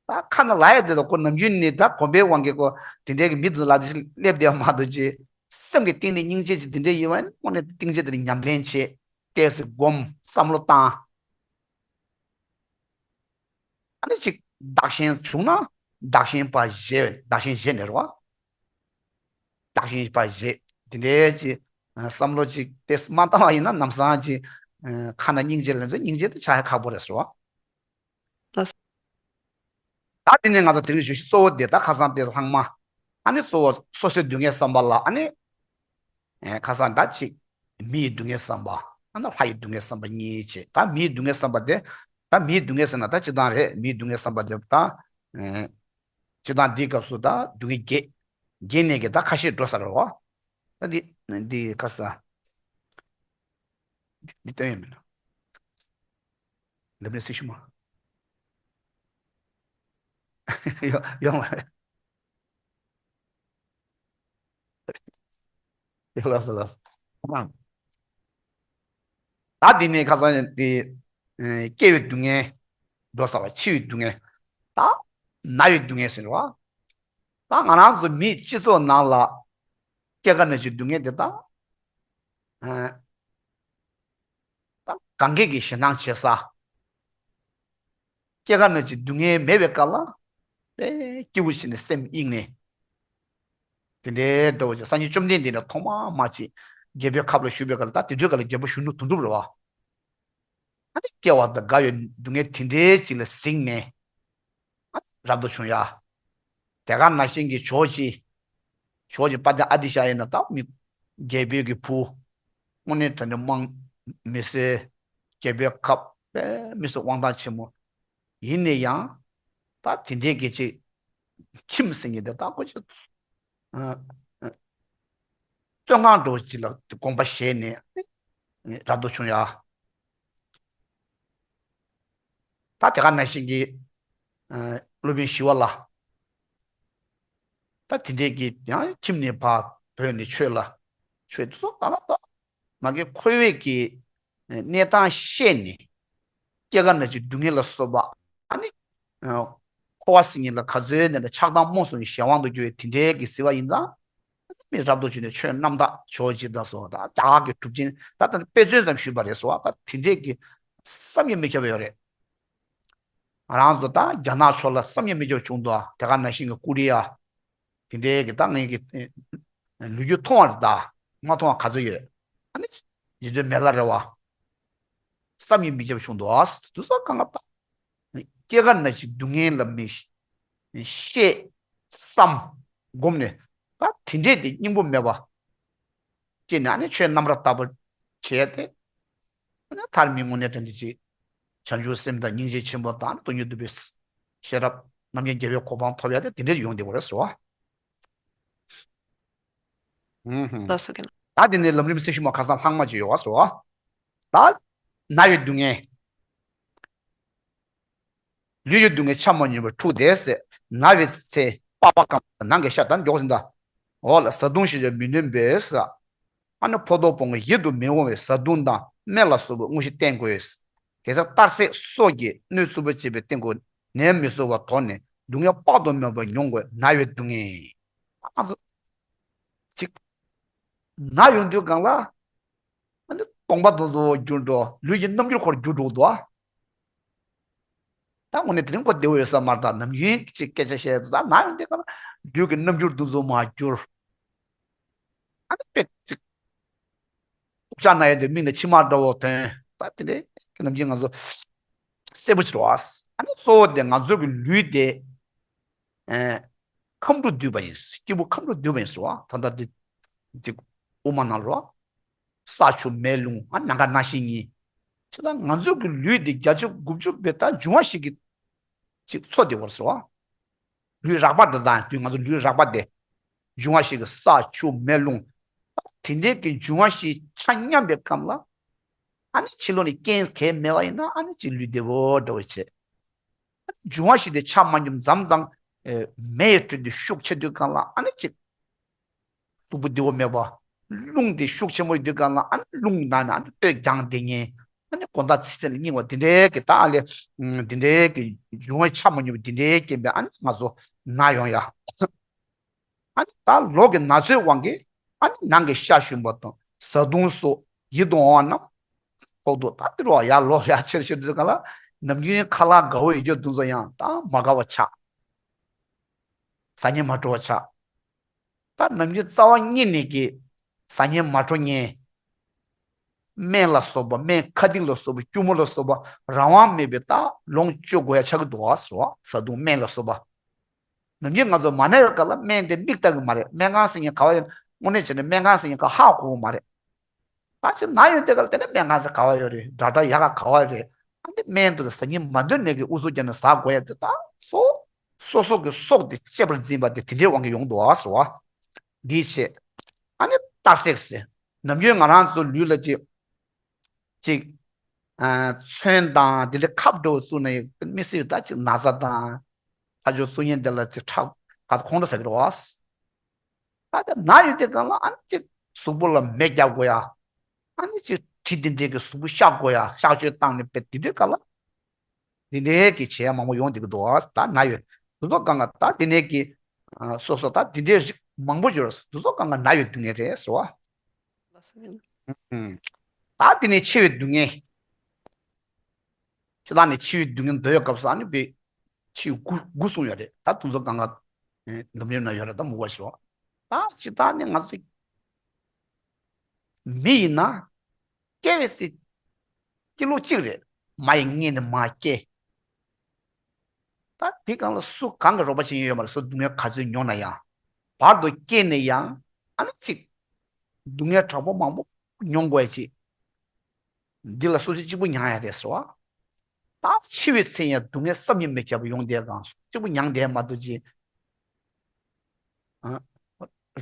ད་ཁ་ན་ལབ་ཡ་དེ་ལ་ཁོ་ནམ་རྒྱུན་ནས་ད་གོམས་པའི་དབང་གིས་ཁོ་དེ་འདྲའི་གི་མི་དེ་ལ་དེ་སླེབས་བསྡད་པ་མ་གཏོགས་ཅི། སེམས་ཀྱི་གཏིང་ནས་སྙིང་རྗེ་ཅིག་དེ་འདྲའི་ཡོད་པ་ཡིན་ན་དངོས་གནས་སྙིང་རྗེ་དེ་ལ་ཉམས་ལེན་བྱེད། བལྟས་སེ་སྒོམ་བསམ་བློ་བཏང་། ཨ་ནི་ཅིག་བདག་གཞན་བྱུང་ན་བདག་གཞན་པ་བཞེས་བདག་གཞན་བཞེས་ནས་རེད་བ། བདག་གཞན་པ་བཞེས་དེ་འདྲའི་ཅིག་བསམ་བློ་ཅིག་དེ་མ་བཏང་བ་ཡིན་ན་ནམ་སང་ཅིག་ཁ་ན་སྙིང་རྗེ་ལབ་ཚེ་སྙིང་རྗེ་དེ་ཆགས་ཡ་ཁག་པོ་རེད་ཟེར་བ། ལགས། ད་དེ་ནས་ང་ཚོ་དེ་རིང་ཞུ་གཞི་གཙོ་བོ་དེ་ད་ཁ་སང་དེ་ལྷག་མ། ཨ་ནི་གཙོ་བོ་སོ་སོའི་སྡུག་བསྔལ་བསམ་པ་ལ་ཨ་ནི། ཨེ་ཁ་སང་ད་ཅིག་མི་ཡི་སྡུག་བསྔལ་བསམ་པ། ཨ་ནི་ལྷ་ཡི་སྡུག་བསྔལ་བསམ་པ་གཉིས་བྱས། ད་མི་ཡི་སྡུག་བསྔལ་བསམ་པ་དེ། ད་མི་ཡི་སྡུག་བསྔལ་ཟེར་ན་ད་སྤྱིར་བཏང་རེད། མི་ཡི་སྡུག་བསྔལ་བསམ་པ་དེ་ད། ཨེ་སྤྱིར་བཏང་འདིའི་སྐབས་སུ་ད་སྡུག་བསྔལ་བརྒྱད། བརྒྱད་ནས་ཀྱི་ད་ཁ་ཤས་འགྲོ་ས་རེད་བ། ད་འདི་འདི་ཁ་ས། འདི་སྟོན་ཡོད་མེད་ན། ལབ་ནས་སྲི་ཞུ་མ། ཡོང་ཡོང་བ་རེད། ཡོང་ལགས་སོ་ལགས་སོ། ད་འདི་ནས་ཁ་སང་འདི་སྐྱེ་བའི་སྡུག་བསྔལ་འགྲོ་ས་བ། འཆི་བའི་སྡུག་བསྔལ། ད་ན་བའི་སྡུག་བསྔལ་ཟེར་བ། ད་ང་རང་ཚོ་མིའི་སྤྱི་ཚོགས་ནང་ལ་སྐྱེ་རྒ་ན་འཆིའི་སྡུག་བསྔལ་འདི་ད། ད་གང་གས་ཀྱི་ཞེད་སྣང་བྱེད་ས། སྐྱེ་རྒ་ན་འཆིའི་སྡུག་བསྔལ་མེད་པའི་སྐབས་ལ། དཔེ་སྐྱིད་པོ་བྱས་ནས་སེམས་གཡེང་ནས། དེ་འདྲའི་འདྲ་བོ་ཅིག་སངས་རྒྱས་བཅོམ་ལྡན་འདས་ནས་ཐོག་མ་མ་ཅིག་རྒྱལ་པོའི་ཁབ་ལ་བཞུགས་པའི་སྐབས་ལ་ད་དེ་དུས་སྐབས་ལ་རྒྱལ་པོ་གཞོན་ནུ་དོན་གྲུབ་རེད་བ། ཨ་ནི་སྐྱེ་བ་དང་རྒ་བའི་སྡུག་བསྔལ་དེ་འདྲའི་ཅིག་ལ་གཟིགས་ནས། ཨ་རབ་ཏུ་བྱུང་ཡ། དེ་ག་ནང་བཞིན་གྱི་ཇོ་བོ་རྗེ། ཇོ་བོ་རྗེ་དཔལ་ལྡན་ཨ་ཏི་ཤ་ཡིན་ན་ད་མི་རྒྱལ་པོའི་གི་བུ། དངོས་གནས་དྲང་གནས་དམངས་མི་སེར། རྒྱལ་པོའི་ཁབ་དཔེ་མི་སྲིད་དབང་ཐང་ཆེན་མོ། ཡིན་ན་ཡང་། ད་དེ་འདྲའི་གི་ཅིག་ཁྱིམ་ཟེར་མཁན་དེ་ད་ཁོ་ཅིག་བཙོན་ཁང་འདྲ་བོ་ཅིག་ལ་དགོངས་པ་བཞེས་ནས་རབ་ཏུ་བྱུང་ཡ། ད་དེ་ག་ནང་བཞིན་གྱི་སློབ་དཔོན་ཞི་བ་ལྷ། ད་དེ་འདྲའི་གི་ཡང་ཁྱིམ་ནས་ཕར་བོས་ནས་ཆོས་ལ། ཆོས་དེ་ཚོ་ག་ལ་ད་མ་གི་འཁོར་བའི་གི་གནས་སྟངས་ཤེས་ནས། སྐྱེ་རྒ་ན་འཆིའི་སྡུག་བསྔལ་ལ་སོགས་པ་ཨ་ནི། འཁོར་བ་ཟེར་མཁན་ལ་ག་ཚོད་ནས་ལ་ཆགས་སྡང་རྨོངས་གསུམ་གྱི་གཞན་དབང་དུ་གྱུར་བའི་དེ་འདྲའི་གི་གཟིགས་པ་ཡིན་ཙང་། མི་རབ་ཏུ་བྱུང་ནས་ཆོས་རྣམ་དག་ཇོ་བོ་རྗེ་དང་སོགས་ད་རྒྱ་གར་གྱི་གྲུབ་ཆེན་ད་ལྟ་དཔེ་མཚོན་ཙམ་ཞུས་པ་རེད་སོ། ད་དེ་འདྲའི་གི་བསམ་གྱིས་མི་ཁྱབ་པ་ཡོད་རེད། ང་རང་ཚོ་ད་རྒྱ་ནག་ཕྱོགས་ལ་བསམ་གྱིས་མི་ཁྱབ་བྱུང་འདུག་དེ་ག་ནང་བཞིན་གྱི་ཀོ་རི་ཡ། དེ་འདྲའི་གི་ད་ངས་གི་ལོ་རྒྱུས་མཐོང་བ་རེད་ད། མ་མཐོང་བ་ག་ཚོད་ཡོད། ཨ་ནི་རྗེ་བཙུན་མི་ལ་རས་པ། བསམ་གྱིས་མི་ཁྱབ་བྱུང་འདུག་ཨ། དེ་ཚོ་གང་ག་ད། སྐྱེ་རྒ་ན་འཆིའི་སྡུག་བསྔལ་ལ་མི་ཤེས། བསམ། སྒོམ་ནས་ད་དེ་འདྲས་དེ་སྙིང་པོ་མེད་པ། སྐྱེས་ནས་ཨ་ནི་ཆོས་རྣམ་པར་དག་པ་བྱས་ཏེ། ཨ་ནི་ཐར་མེད་དངོས་གནས་དྲན་འདི་ཅིག་བྱང་ཆུབ་སེམས་དང་སྙིང་རྗེ་ཆེན་པོ་དང་དོན་གཉིས་འདུས་པའི་ཤེས་རབ་རྣམ་མཁྱེན་རྒྱལ་བའི་གོ་འཕང་ཐོབ་ཡ་དེ་དེ་འདྲས་ཡོང་བསྡད་པ་རེད་ཟེར་བ། ལགས་སོ་རྒན། ད་དེ་ནས་ལམ་རིམ་སེ་ཤུ་མ་ཁ་སང་ལྷག་མ་ཅིག་ཡོད་བ་ཟེར་བ། ད་ན་བའི་སྡུག་བསྔལ། ལུས་ཀྱི་སྡུག་བསྔལ་ཆ་མ་མཉམ་པར་འཁྲུགས་ཏེ་ཟེར། ན་བའི་ཚེ་པགས་པ་སྐམ་པ་ནང་གི་ཤ་ད་མགྱོགས་ཟིན་ད། འོག་ལ་བཟའ་བཏུང་ཞིག་ཀྱང་མི་ནུས་པས་ཟེར། ཨ་ནི་ཕོ་དོག་པོ་ངོ་ཡིད་དུ་མི་འོང་བའི་བཟའ་བཏུང་དང་སྨན་ལ་སོགས་པའི་དངོས་གཞི་བསྟེན་དགོས། གེ་སར་གཏར་སྲེག་སོགས་ཀྱིས་གནོད་ཚུགས་པ་བྱས་པའི་སྟེང་དུ་ནད་མི་གསོ་བར་དོར་ནས་སྡུག་བསྔལ་དཔག་ཏུ་མེད་པ་མྱོང་དགོས་ན་ཡོད་སྡུག་བསྔལ། ཨ་ཙི། ཅིག་ན་ཡོང་དུས་སྒང་ལ། ཨ་ནི་སྟོང་པ་དུ་བཟོ་འགྱུར་འགྲོ། ལུས་ཀྱི་རྣམ་འགྱུར་ཁོར་འགྱུར་འགྲོ་འདུག་ཨ། ད་དངོས་གནས་དེ་རིང་ཁོ་བདེ་བོ་ཡོད་ས་མ་རེད། ད་ནམ་རྒྱུན་ཅིག་སྐད་ཆ་བཤད་ད་ན་ཡོང་དུས་སྒང་ལ་ལུས་ཀྱི་རྣམ་འགྱུར་དུ་བཟོ་མ་འགྱུར། ཨ་ནི་དཔེ་ཅིག་ཐུག་ཆ་ན་ཡོད་དེ་མིག་ནས་མཆི་མ་འདྲ་བོ་ཐོན། ད་དེ་འདྲའི་ནམ་རྒྱུན་ང་ཚོ་གསལ་པོ་ཅིག་རེད་བ། ཨ་ནི་གཙོ་བོ་དེ་ང་ཚོ་གི་ལུས་དེ་ཨེ་ཁམས་དྲུག་འདུས་པ་ཡིན། སྐྱེས་བུ་ཁམས་དྲུག་འདུས་པ་ཡིན་ཟེར་བ། ད་ལྟ་འདི་འདི་དབུ་མ་ནང་ལོ། ས་ཆུ་མེ་རླུང་ཨ་ནམ་མཁའ་སྣང་ཞིང་གཉིས། ཁྱེད་ད་ང་ཚོ་གི་ལུས་འདི་བརྒྱ་ཆ་དགུ་བཅུ་བས་ད་འབྱུང་བ་བཞི་གི་ཅིག་ཚོགས་བསྡུས་པ་རེད་ཟེར་བ། ལུས་རགས་པ་འདི་དང་དུས་ང་ཚོ་ལུས་རགས་པ་དེ། འབྱུང་བ་བཞི་གི་ས་ཆུ་མེ་རླུང་། དེ་འདྲའི་གི་འབྱུང་བ་བཞི་ཆ་མཉམ་པའི་སྐབས་ལ། ཨ་ནི་ཕྱི་ལོགས་ནས་རྐྱེན་གང་མེད་པ་ཡིན་ན་ཨ་ནི་ཅིག་ལུས་བདེ་བོ་འདྲ་བོ་བྱེད། འབྱུང་བ་བཞི་དེ་ཆ་མ་མཉམ་མཚམས་མཚམས་མེ་ཡི་ཁྲོད་དུ་ཤུགས་ཆེ་དུས་སྒང་ལ་ཨ་ནི་ཅིག་གཟུགས་པོ་བདེ་བོ་མེད་པ། རླུང་དེ་ཤུགས་ཆེན་པོ་ཡོད་དུས་སྒང་ལ་ཨ་ནི་རླུང་ནང་ནས་ཨ་ནི་སྟོད་རྒྱང་བསྡད་མཁན། ཨ་ནི་དགོང་དག་ཚེ་ཚད་ལ་སྙིང་བ་འདི་འདྲའི་གི་ད་ཨ་ལས་འདི་འདྲའི་གི་འབྱུང་བའི་ཆ་མ་མཉམ་པ་འདི་འདྲའི་རྐྱེན་པས་ཨ་ནི་ང་ཚོ་ན་ཡོང་ཡ། ཨ་ནི་ད་ལོག་གི་ན་ཚོའི་དབང་གིས་ཨ་ནི་ནང་གི་ཤ་ཞུན་པ་དང་བཟའ་བཏུང་སོགས་ཡིད་དུ་འོང་བ་རྣམས་ཐོག་ཏུ་ད་དེ་རུ་ཡར་ལོག་ཡར་ཕྱིར་ཕྱིར་དུས་སྒང་ལ་ནམ་རྒྱུན་ཁ་ལག་དགའ་བོ་ཡོད་རྒྱུ་དེ་ཚོ་ཡང་ད་མ་དགའ་བ་ཆགས། ཟ་སྙིང་མ་བྲོ་བ་ཆགས། ད་ནམ་རྒྱུན་རྩ་བ་ཉིད་ནས་ཀྱི་ཟ་སྙིང་མ་བྲོ་མཁན། སྨན་ལ་སོགས་པ་སྨན་ཁ་སྡིག་ལ་སོགས་པ་སྐྱུར་མོ་ལ་སོགས་པ་རང་དབང་མེད་པའི་ད་ལོངས་སྤྱོད་དགོས་ཡ་ཆགས་ཀྱི་འདུག་བ་ཟེར་བ། བཟའ་བཏུང་སྨན་ལ་སོགས་པ། ནམ་རྒྱུན་ང་ཚོ་མ་ན་ཡོད་སྐབས་ལ་སྨན་དེ་མིག་ལྟ་གི་མ་རེད། སྨན་ཁང་ཟེར་མཁན་ག་བ་ཡོད། དངོས་གནས་བྱས་ན་སྨན་ཁང་ཟེར་མཁན་ག་ཧ་གོ་གི་མ་རེད། ད་ཅིག་ན་ཡོད་དེ་ག་ལ་དེ་ནས་སྨན་ཁང་ཟེར་ག་བ་ཡོད་རེད། ཌོག་ཊར་ཡག་ག་ག་བ་ཡོད་རེད། ཨ་ནི་སྨན་དེ་ཟ་སྙིང་མ་འདོད་ནས་ཀྱི་ཨུ་ཚུགས་རྒྱབ་ནས་ཟ་དགོས་ཡ་དེ་ད་སོ་སོ་སོ་གི་སྲོག་དེ་གཅེས་པར་འཛིན་པ་དེ་དེ་འདྲའི་དབང་གིས་ཡོང་འདུག་ཨ་ཟེར་བ། འདིའི་ཆེད། ཨ་ནི་གཏར་སྲེག་ཟེར། ནམ་རྒྱུན་ང་རང་ཚོ་ལུས་ལ་ཅིག་ཅིག་ཨ་ཚོན་དང་དེ་འདྲ་ཁབ་འདྲ་བོ་བཙུགས་ནས་མི་སྲིད་ད་ཅིག་ན་ཚ་དང་ཁ་སྦྱོར་བཙུགས་མཁན་དེ་ལ་ཅིག་ཁྲག་ག་ཁོང་ཁྲོ་ཟ་གི་རེད་བ། ད་ལྟ་ན་ཡོད་དེ་གང་ལ་ཨ་ནི་ཅིག་གཟུགས་པོ་ལ་མེ་རྒྱག་དགོས་ཡ། ཨ་ནི་ཅིག་གྲི་དེ་འདྲས་ཀྱི་གཟུགས་པོ་གཤག་དགོས་ཡ། གཤག་བཅོས་བཏང་ནས་དཔེ་དེ་འདྲའི་གང་ལ། དེ་འདྲའི་གི་བྱེད་ཡ་མང་པོ་ཡོང་བསྡད་ཀྱི་འདུག་ཨ། ད་ན་ཡོད་དེ་ཚོ་གང་ག་ད་དེ་འདྲའི་གི་ཨ་སོ་སོ་ད་དེ་འདྲའི་རིགས་མང་པོ་ཡོད་རེད། དེ་ཚོ་གང་ག་ན་ཡོད་སྡུག་བསྔལ་རེད་ཟེར་བ། ལགས་སོ། ཨུམ། ད་དེ་ནས་འཆི་བའི་སྡུག་བསྔལ། ཕྱི་ལོགས་ནས་འཆི་བའི་སྡུག་བསྔལ་འདོད་ཡོད་སྐབས་སུ་ཨ་ནི་པའི་འཆི་བའི་དགུ་དགུ་གསུངས་ཡོད་རེད། ད་དེ་ཚོ་གང་ག་ཨེ་ལམ་རིམ་ན་ཡོད་རེད། ད་མུ་ག་ཞུ་བ། ད་ཇི་ལྟར་ནི་ང་ཚོ་མི་ཡིན་ན། སྐྱེ་བའི་སྲིད། སྐྱེ་ལུགས་གཅིག་རེད། མ་ཡི་མངལ་ནས་མར་སྐྱེ། ད་དེ་གང་ལ་སུ་གང་གི་རོགས་པ་བྱེད་མཁན་ཡོད་མ་རེད། སུ་སྡུག་བསྔལ་ག་ཚོད་མྱོང་ན་ཡང་། བར་དུ་སྐྱེས་ནས་ཡང་ཨ་ནི་གཅིག་སྡུག་བསྔལ་དྲག་པོ་མང་པོ་མྱོང་དགོས་ཡ་ཅིག་འདི་ལ་སོ་སོ་གཅིག་པུ་མྱངས་ཡ་རེད་ཟེར་བ། ད་འཆི་བའི་ཚེ་ཡང་སྡུག་བསྔལ་བསམ་གྱིས་མི་ཁྱབ་པ་ཡོང་དེ་གང་སུ་གཅིག་པུ་མྱངས་དེ་མ་གཏོགས་ཅིག་ཨ།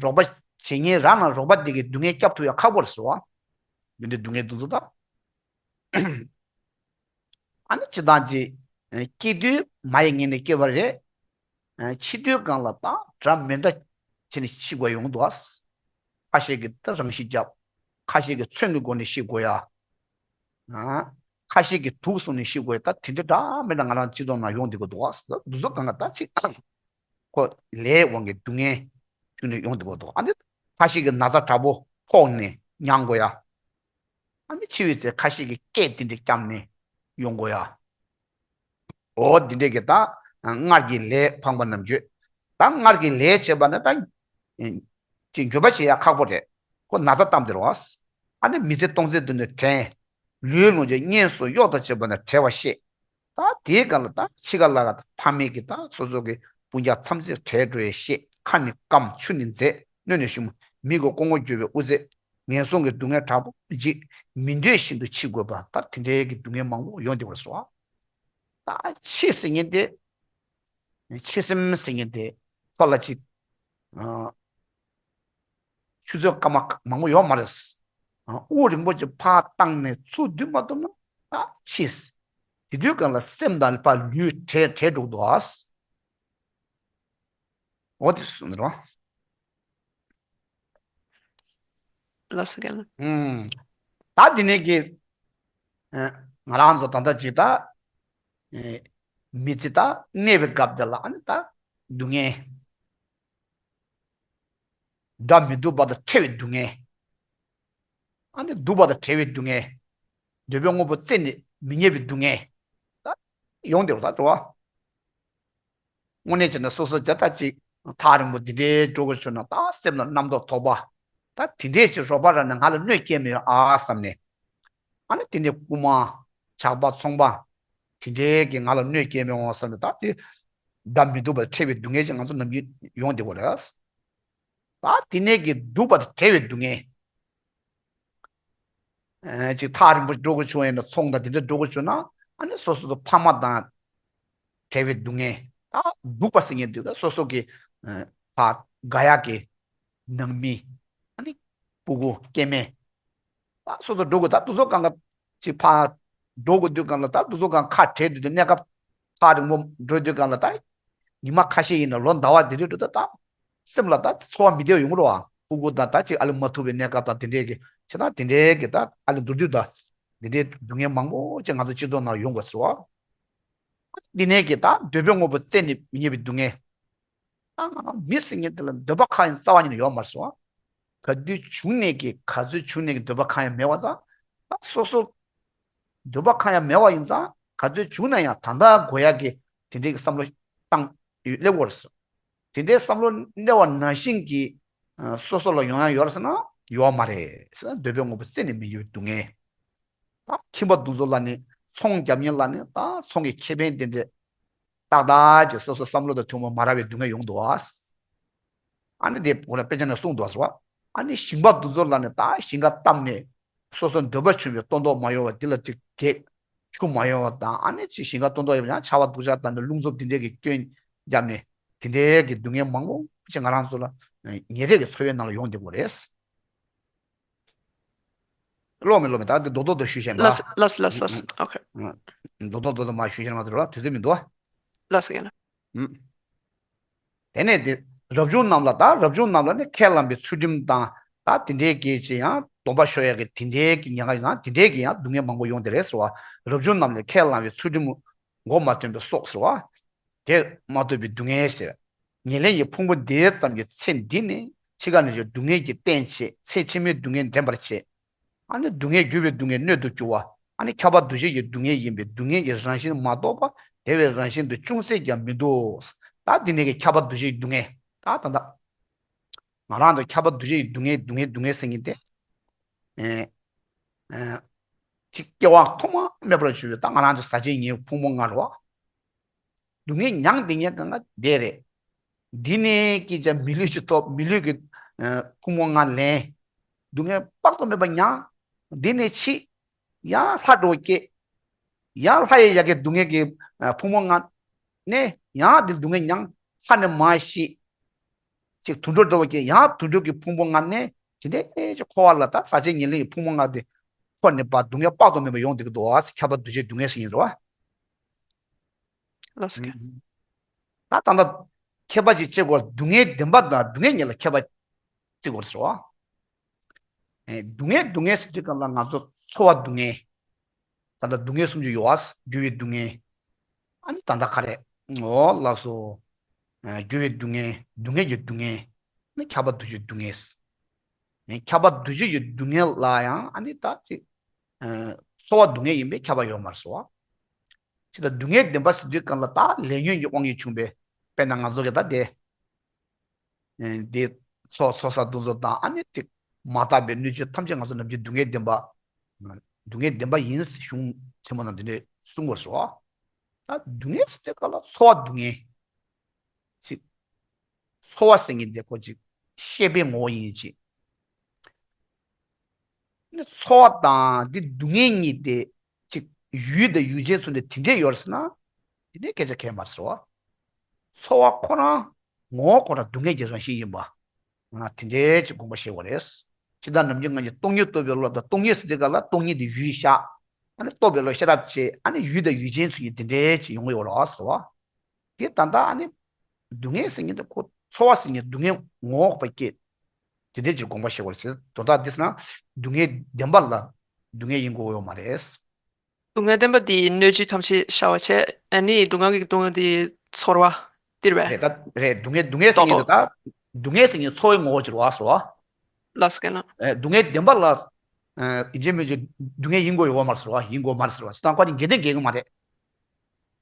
རོགས་པ་བྱེད་མཁན་རང་ལ་རོགས་པ་དེ་གིས་སྡུག་བསྔལ་སྐྱོབ་ཐུབ་ཡ་ཁག་པོ་རེད་ཟེར་བ། འདི་འདྲའི་སྡུག་བསྔལ་འདི་ཚོ་ད། ཨ་ནི་སྤྱིར་བཏང་གི་སྐྱེ་དུས་མ་ཡི་མངལ་ནས་སྐྱེ་བ་རེད། འཆི་དུས་གང་ལ་ད་འདྲ་མི་འདྲ་བྱས་ནས་འཆི་དགོས་ཡོང་འདུག་ཁ་ཤས་ཀྱིས་ད་རང་ཤི་རྒྱབ། ཁ་ཤས་ཀྱིས་མཚོན་གྱི་སྒོ་ནས་ཤི་དགོས་ཡ། ཁ་ཤས་ཀྱིས་དུག་གསུངས་ནས་ཤི་དགོས་ཡ། ད་དེ་འདྲ་འདྲ་མི་འདྲ་ང་རང་སྤྱི་ཚོགས་ནང་ཡོང་བསྡད་ཀྱི་འདུག་འདི་ཚོ་གང་ག་ད་ཅིག་ཁོ་ལས་དབང་གིས་སྡུག་བསྔལ་བྱུང་ནས་ཡོང་བསྡད་ཀྱི་འདུག་ཨ་ནི་ཁ་ཤས་ཀྱིས་ན་ཚ་དྲག་པོ་ཕོག་ནས་མྱང་དགོས་ཡ། ཨ་ནི་འཆི་བའི་ཚེ་ཁ་ཤས་ཀྱིས་སྐད་དེ་འདྲ་བརྐྱངས་ནས་ཡོང་དགོས་ཡ། འོ་འདི་འདྲས་ཀྱི་ད་སྔར་གྱི་ལས་ཕངས་པ་རྣམས་བརྗོད། ད་སྔར་གྱི་ལས་བྱས་པ་ནི་ད་ཅིག་འགྱོད་པ་བྱེད་ཡ་ཁག་པོ་རེད། ཁོ་ན་ཚ་བཏང་དེ་རེད་བ། ཨ་ནི་མི་ཚེ་སྟོང་ཟད་དུ་ནི་དྲན། ལུས་ལོངས་སྤྱོད་གཉེན་སོགས་གཡོག་དང་བཅས་པ་ནི་བྲེལ་བ་ཤེས། ད་དེའི་སྐབས་ལ་ད་འཆི་ཁ་ལ་ཁ་ད་ཕ་མེས་ཀྱིས་ད་སོ་སོ་གི་སྤུན་ཀྱག་མཚམས་ཚིགས་བྲལ་འགྲོ་ཡས་ཤེས། ཁ་ནི་སྐམ་ཆུ་ནི་འཛད་གནོད་ནས་ཞུམ། མིག་གི་ཀོང་བུ་གྱུར་པའི་དབུ་རྩེ། ངན་སོང་གི་སྡུག་བསྔལ་དྲག་པོ་འཇིགས། མི་འདོད་བཞིན་དུ་འཆི་དགོས་པ། ད་དེ་འདྲའི་གི་སྡུག་བསྔལ་མང་པོ་ཡོང་བསྡད་པར་སོ། ད་འཆི་ཟེར་མཁན་དེ། འཆི་སེམས་ཟེར་མཁན་དེ་ཁོ་ལ་ཅིག་ཨ། ཆུ་ཚོད་སྐར་མ་མང་པོ་ཡོད་མ་རེད། ཨ། དབུགས་རིང་པོ་ཅིག་ཕར་བཏང་ནས་ཚུར་སྡུད་མ་ཐུབ་ན་ད་འཆི། དེ་དུས་གང་ལ་སེམས་དང་ཕར་ལུས་བྲལ་བྲལ་འགྲོ་གི་འདུག་ཨ། འོ་དེ་གསུངས་རོགས། ལགས་སོ་རྒན་ལགས། ཨུམ། ད་འདི་ནས་ཀྱི། ཨ། ང་རང་ཚོ་ད་ལྟ་ཅིག་ད་ཨེ་མི་ཚེ་ད་གནས་པའི་སྐབས་དེ་ལ་ཨ་ནི་ད་སྡུག་བསྔལ། སྒྲ་མི་སྡུག་པ་དང་བྲལ་བའི་སྡུག་བསྔལ། ཨ་ནི་སྡུག་པ་དང་བྲལ་བའི་སྡུག་བསྔལ། འདོད་པའི་དངོས་པོ་རྩད་ནས་མི་རྙེད་པའི་སྡུག་བསྔལ། ད་ཡོང་བསྡད་པ་ད་འགྲོ་བ། དངོས་གནས་བྱས་ན་སོ་སོ་བརྒྱ་ཐག་ཅིག་ཐག་རིང་པོ་འདི་འདྲའི་འགྲོ་དགོས་བྱུང་ན་ད་སེམས་ལ་རྣམ་རྟོག་དོགས་པ། ད་དེ་འདྲས་ཅིག་རོགས་པ་རག་ན་ང་ལ་གནོད་སྐྱེལ་མི་ཡོང་ཨ་བསམ་ནས། ཨ་ནི་དེ་འདྲའི་རྐུན་མ། ཇག་པ། ཚོང་པ། དེ་འདྲའི་གིས་ང་ལ་གནོད་སྐྱེལ་མི་ཡོང་བསམ་ནས་ད་དེ། སྒྲ་མི་སྡུག་པ་བྲལ་བའི་སྡུག་བསྔལ་ཅིག་ང་ཚོ་ནམ་རྒྱུན་ཡོང་བསྡད་ཀྱི་ཡོད་རེད། ད་དེ་ནས་ཀྱི་སྡུག་པ་དང་བྲལ་བའི་སྡུག་བསྔལ། ཨ་ཅིག་ཐག་རིང་པོ་འགྲོ་དགོས་བྱུང་ཡིན་ན་ཚོང་དང་དེ་འདྲ་འགྲོ་དགོས་བྱུང་ན་ཨ་ནི་སོ་སོ་དང་ཕ་མ་དང་བྲལ་བའི་སྡུག་བསྔལ། ད་སྡུག་པ་ཟེར་མཁན་དེ་ད་སོ་སོ་གི་ཨ་ཕ་དགའ་ཡག་གི་ནང་མི། ཨ་ནི་སྤུ་གུ་སྐྱེ་དམན། ད་སོ་སོ་འགྲོ་དགོས། ད་དུས་ཚོད་གང་ག་ཅིག་ཕར་འགྲོ་དགོས་དུས་གང་ལ་ད་དུས་ཚོད་གང་ཁ་བྲལ་དུས་དུས་གནས་སྐབས་ཐག་རིང་པོ་འགྲོ་དུས་གང་ལ་ད་ཉི་མ་ཁ་ཤས་ཡིན་ན་ལོ་ཟླ་བ་འདི་རིགས་འགྲོ་ད་ད་སེམས་ལ་ད་ཚོར་བ་མི་བདེ་བ་ཡོང་གི་རེད་བ། སྤུ་གུ་དང་ད་ཅིག་ཨ་ལས་མ་ཐུག་པའི་གནས་སྐབས་དང་དེ་འདྲས་ཀྱི་བྱས་ན་དེ་འདྲས་ཀྱི་ད་ཨ་ལས་མདོར་བསྡུས་ད་དེ་འདྲས་སྡུག་བསྔལ་མང་པོ་ཅིག་ང་ཚོ་སྤྱི་ཚོགས་ནང་ཡོང་དགོས་ཟེར་བ། འདི་ནས་ཀྱི་ད་འདོད་པའི་དངོས་པོ་རྩད་ནས་མི་རྙེད་པའི་སྡུག་བསྔལ། ད་ང་རང་མི་ཟེར་མཁན་དེ་ལ་འདོད་པ་གང་ཡང་རྩ་བ་ཉིད་ནས་ཡོད་མ་རེད་ཟེར་བ། ག་དུས་བྱུང་ནས་ཀྱི་ག་ཚོད་བྱུང་ནས་ཀྱི་འདོད་པ་གང་ཡང་མེད་པ་ཙང་། ད་སོ་སོ་འདོད་པ་གང་ཡང་མེད་པ་ཡིན་ཙང་ག་ཚོད་བྱུང་ན་ཡང་ད་ལྟ་དགོས་ཡག་གི་དེ་འདྲའི་གི་བསམ་བློ་བཏང་ཡོད་སླེབས་ཡོད་རེད་ཟེར། དེ་འདྲའི་བསམ་བློ་སླེབས་པ་ནང་བཞིན་གྱི་ཨ་སོ་སོ་ལ་ཡོང་ཡག་ཡོད་རེད་ཟེར་ན་ཡོད་མ་རེད་ཟེར་ན། འདོད་པའི་དངོས་པོ་རྩད་ནས་མི་རྙེད་པའི་སྡུག་བསྔལ། ད་ཁྱིམ་པ་དེ་ཚོ་ལ་ནི་ཚོང་རྒྱག་མཁན་ལ་ནི་ད་ཚོང་གི་ཁེ་ཕན་དེ་འདྲ་ཏག་ཏག་ཅིག་སོ་སོ་བསམ་བློ་དང་མཐུན་པ་མ་རག་པའི་སྡུག་བསྔལ་ཡོང་འདུག་ཨ། ཨ་ནི་དེ་འོ་ན་དཔེ་ཆ་ནས་གསུངས་འདུག་ཟེར་བ། ཨ་ནི་ཞིང་པ་དེ་ཚོ་ལ་ནི་ད་ཞིང་ཁ་བཏབ་ནས་སོ་སོ་འདོད་པ་བྱུང་བའི་ལྟོ་འདོགས་མ་ཡོང་བ་འདི་ལ་ཅིག་གེགས་ཆུ་མ་ཡོང་བ་དང་ཨ་ནི་ཅིག་ཞིང་ཁ་ལྟོ་འདོགས་ཡོང་ཡང་ཆར་པ་སྡུག་ཅག་དང་ནི་རླུང་འཚུབ་འདི་འདྲས་ཀྱི་སྐྱོན་བརྒྱབ་ནས་དེ་འདྲས་ཀྱི་སྡུག་བསྔལ་མང་པོ་ཅིག་ང་རང་ཚོ་ལ་ཉིན་རེ་གི་འཚོ་བའི་ནང་ལ་ཡོང་བསྡད་ཀྱི་ཡོད་རེད། ཀློག་མི་ཀློག་མི་ད་འདི་རྡོག་རྡོག་རྡོག་ཞུས་བཞག་ལགས་ལགས་ལགས་ལགས། ཨོ་ཁེ། རྡོག་རྡོག་རྡོག་རྡོག་མ་ཞུས་བཞག་མ་ཐུབ་ར་དུས་ཚོད་མི་འདུག་ཨ། ལགས་སོ། ཡིན་ན། ཨུམ། དེ་ནས་དེ་རབ་བྱུང་རྣམས་ལ་ད་རབ་བྱུང་རྣམས་ལ་ནི་ཁས་བླངས་པའི་ཚུལ་ཁྲིམས་དང་ད་དེ་འདྲའི་གི་ཅི་ཡང་སྡོམ་པ་ཤོར་ཡག་གི་དེ་འདྲའི་གི་ཉེན་ཁ་ཡོད་ན་དེ་འདྲའི་གི་ཡང་སྡུག་བསྔལ་མང་པོ་ཡོང་དེ་རེད་ཟེར་བ། རབ་བྱུང་རྣམས་ལ་ཁས་བླངས་པའི་ཚུལ་ཁྲིམས་མགོ་མ་ཐོན་པའི་སྲོག་ཟེར་བ། དེ་མ་ཐོབ་པའི་སྡུག་བསྔལ་ཟེར། ཉེར་ལེན་གྱི་ཕུང་པོ་འདི་ཙམ་གྱི་ཚེ་འདི་ནི་འཆི་ཁ་ནས་ཀྱང་སྡུག་བསྔལ་གྱི་རྟེན་བྱེད། ཚེ་ཕྱི་མའི་སྡུག་བསྔལ་འདྲེན་པར་བྱེད། ཨ་ནི་སྡུག་བསྔལ་རྒྱུ་བའི་སྡུག་བསྔལ་སྣོད་དུ་གྱུར་པ། ཨ་ནི་ཁྱབ་པ་འདུ་བྱེད་ཀྱི་སྡུག་བསྔལ་ཡིན་པས་སྡུག་བསྔལ་གྱི་རང་བཞིན་མ་རྟོགས་པ་དེ་བས་རང་བཞིན་དུ་ཅུང་ཟད་ཀྱང་མི་འདུག། ད་འདི་ནས་ཀྱི་ཁྱབ་པ་འདུ་བྱེད་ཀྱི་སྡུག་བསྔལ་ད་ད་ད། ང་རང་ཚོ་ཁྱབ་པ་འདུ་བྱེད་ཀྱི་སྡུག་བསྔལ་སྡུག་བསྔལ་སྡུག་བསྔལ་ཟེར་མཁན་དེ། ཨེ། ཨེ། ཅིག་སྐྱེ་བ་ཐོག་མ་མེད་པར་གྱུར་པའི་ད་ང་རང་ཚོ་ཟག་བཅས་ཉེ་བའི་ཕུང་པོ་ལྔ་རེད་བ། སྡུག་བསྔལ་མྱང་བསྡད་མཁན་གང་ག་དེ་རེད། འདི་ནས་ཀྱི་ཅག་མི་ལུས་ཅིག་ཐོབ། མི་ལུས་ཀྱི་ཨ་ཕུང་པོ་ལྔ་ལེན། སྡུག་བསྔལ་དཔག་ཏུ་མེད་པ་མྱང་། འདི་ནས་འཆི། ཡང་ལྷ་འགྲོ་སྐྱེ། ཡང་ལྷ་ཡི་ཡ་གི་སྡུག་བསྔལ་གྱི་ཨ་ཕུང་པོ་ལྔ་ནས་ཡང་འདི་སྡུག་བསྔལ་མྱང་། ལྷ་ནས་མར་ཤི། ཅིག་དུད་འགྲོ་འགྲོ་བ་སྐྱེ། ཡང་དུད་འགྲོ་གི་ཕུང་པོ་ལྔ་ནས་དེ་འདྲའི་ཅིག་འཁོར་བ་ལ་ད་ཟག་བཅས་ཉེར་ལེན་གྱི་ཕུང་པོ་ལྔ་དེ་འཁོར་ནས་པ་སྡུག་བསྔལ་དཔག་ཏུ་མེད་པ་ཡོང་བསྡད་ཀྱི་འདུག་ཨ། ཁྱབ་པ་འདུ་བྱེད་སྡུག་བསྔལ་ཟེར་མཁན་རེད་བ། ལགས་སོ། ད་ད་ལྟ་ཁྱད་པར་ཅིག་བྱེད་དགོས། སྡུག་བསྔལ་བདེན་པ་དང་སྡུག་བསྔལ་གཉིས་ལ་ཁྱད་པར་བརྩི་དགོས་ཟེར་བ། ཨེ། སྡུག་བསྔལ་སྡུག་བསྔལ་ཟེར་དུས་སྒང་ལ་ང་ཚོ་ཚོར་བ་སྡུག་བསྔལ། ད་ལྟ་སྡུག་བསྔལ་སུམ་ཅུ་ཡོད་པ། རྒྱུ་བའི་སྡུག་བསྔལ། ཨ་ནི་ད་ལྟ་ག་རེ། འོ་ལགས་སོ། ཨ་རྒྱུ་བའི་སྡུག་བསྔལ། སྡུག་བསྔལ་གྱི་སྡུག་བསྔལ། ཨ་ནི་ཁྱབ་པ་འདུ་བྱེད་སྡུག་བསྔལ། ཨ་ནི་ཁྱབ་པ་འདུ་བྱེད་ཀྱི་སྡུག་བསྔལ་ལ་ཡང་ཨ་ནི་ད་ཅིག་ཨ་ཚོར་བ་སྡུག་བསྔལ་ཡིན་པས་ཁྱབ་པ་ཡོད་མ་རེད་ཟེར་བ། ཅི་ལྟར་སྡུག་བསྔལ་བདེན་པ་ཟེར་དུས་སྒང་ལ་ད་ལས་ཉོན་གྱི་དབང་གིས་བྱུང་བའི་དཔེར་ན་ང་ཚོ་གི་ད་དེ། ཨེ་འདི་ཚོགས་ཚོགས་བསགས་འདི་ཚོ་དང་ཨ་ནི་ཅིག་མ་དག་པའི་སྣོད་བཅུད་ཐམས་ཅད་ང་ཚོ་ནམ་རྒྱུན་སྡུག་བསྔལ་བདེན་པ། སྡུག་བསྔལ་བདེན་པ་ཡིན་ཟེར་གཞུང་ཆེན་མོ་ནང་འདི་འདྲས་གསུང་དགོས་སོ། ད་སྡུག་བསྔལ་ཟེར་དུས་སྒང་ལ་ཚོར་བ་སྡུག་བསྔལ། ཅིག་ཚོར་བ་ཟེར་མཁན་དེ་ཁོ་ཅིག་ཤེས་པའི་ངོ་བོ་ཡིན་ཅིག་ནི་ཚོར་བ་དང་འདི་སྡུག་བསྔལ་གཉིས་དེ་ཅིག་ཡུལ་དང་ཡུལ་ཅན་ཚོ་འདི་དེ་འདྲས་ཡོད་ཟེར་ན། དེ་འདྲའི་སྐད་ཆ་གང་ཡང་མ་རེད་ཟེར་བ། ཚོར་བ་ཁོ་རང་ངོ་བོ་ཁོ་རང་སྡུག་བསྔལ་གྱི་རང་བཞིན་ཡིན་པ། ང་དེ་འདྲའི་ཅིག་དགོངས་པ་བཞེས་དགོས་རེད། ཇི་ལྟར་ནམ་རྒྱུན་ང་ཚོས་སྟོང་ཉིད་རྟོགས་པའི་བློ་དང་སྟོང་ཉིད་ཟེར་དུས་སྒང་ལ་སྟོང་ཉིད་དེ་ཡུལ་བཞག་ཨ་ནི་རྟོགས་པའི་བློ་ཤེས་རབ་བྱས་ཨ་ནི་ཡུལ་དང་ཡུལ་ཅན་ཚོ་གཉིས་དེ་འདྲའི་ཅིག་ཡོང་གི་ཡོད་རེད་ཟེར་བ། དེ་ད་ལྟ་ཨ་ནི་སྡུག་བསྔལ་ཟེར་མཁན་དེ་ཁོ་ཚོར་བ་ཟེར་མཁན་སྡུག་བསྔལ་ངོ་བོ་ཁོ་པ་སྐྱེས། དེ་འདྲའི་ཅིག་དགོངས་པ་བཞེས་དགོས་རེད་ཟེར། དོན་དག་འདི་ཟེར་ན་སྡུག་བསྔལ་བདེན་པ་ལ་སྡུག་བསྔལ་ཡིན་དགོས་ཡོད་མ་རེད། སྡུག་བསྔལ་བདེན་པ་འདི་སྣོད་བཅུད་ཐམས་ཅད་ཤར་བ་བྱས། ཨ་ནི་སྡུག་བསྔལ་གྱི་སྡུག་བསྔལ་འདི་ཚོར་བ་འདིར་བས། རེད་ད་རེད། སྡུག་བསྔལ་སྡུག་བསྔལ་ཟེར་ཏོག་མཁན་དེ་ཏོག་ད་སྡུག་བསྔལ་ཟེར་མཁན་ཚོར་བའི་ངོ་བོ་ཅིག་རེད་བ་ཟེར་བ། ལགས་སོ་རྒན་ལགས། ཨེ་སྡུག་བསྔལ་བདེན་པ་ལ་ཨེ་ཡིན་གཅིག་མིན་གཅིག་སྡུག་བསྔལ་ཡིན་དགོས་ཡོད་མ་རེད་ཟེར་བ། ཡིན་དགོས་མ་རེད་ཟེར་བ། ཅི་ལྟར་ཁོ་གཉིས་འགལ་ཟླས་འགལ་གི་མ་རེད།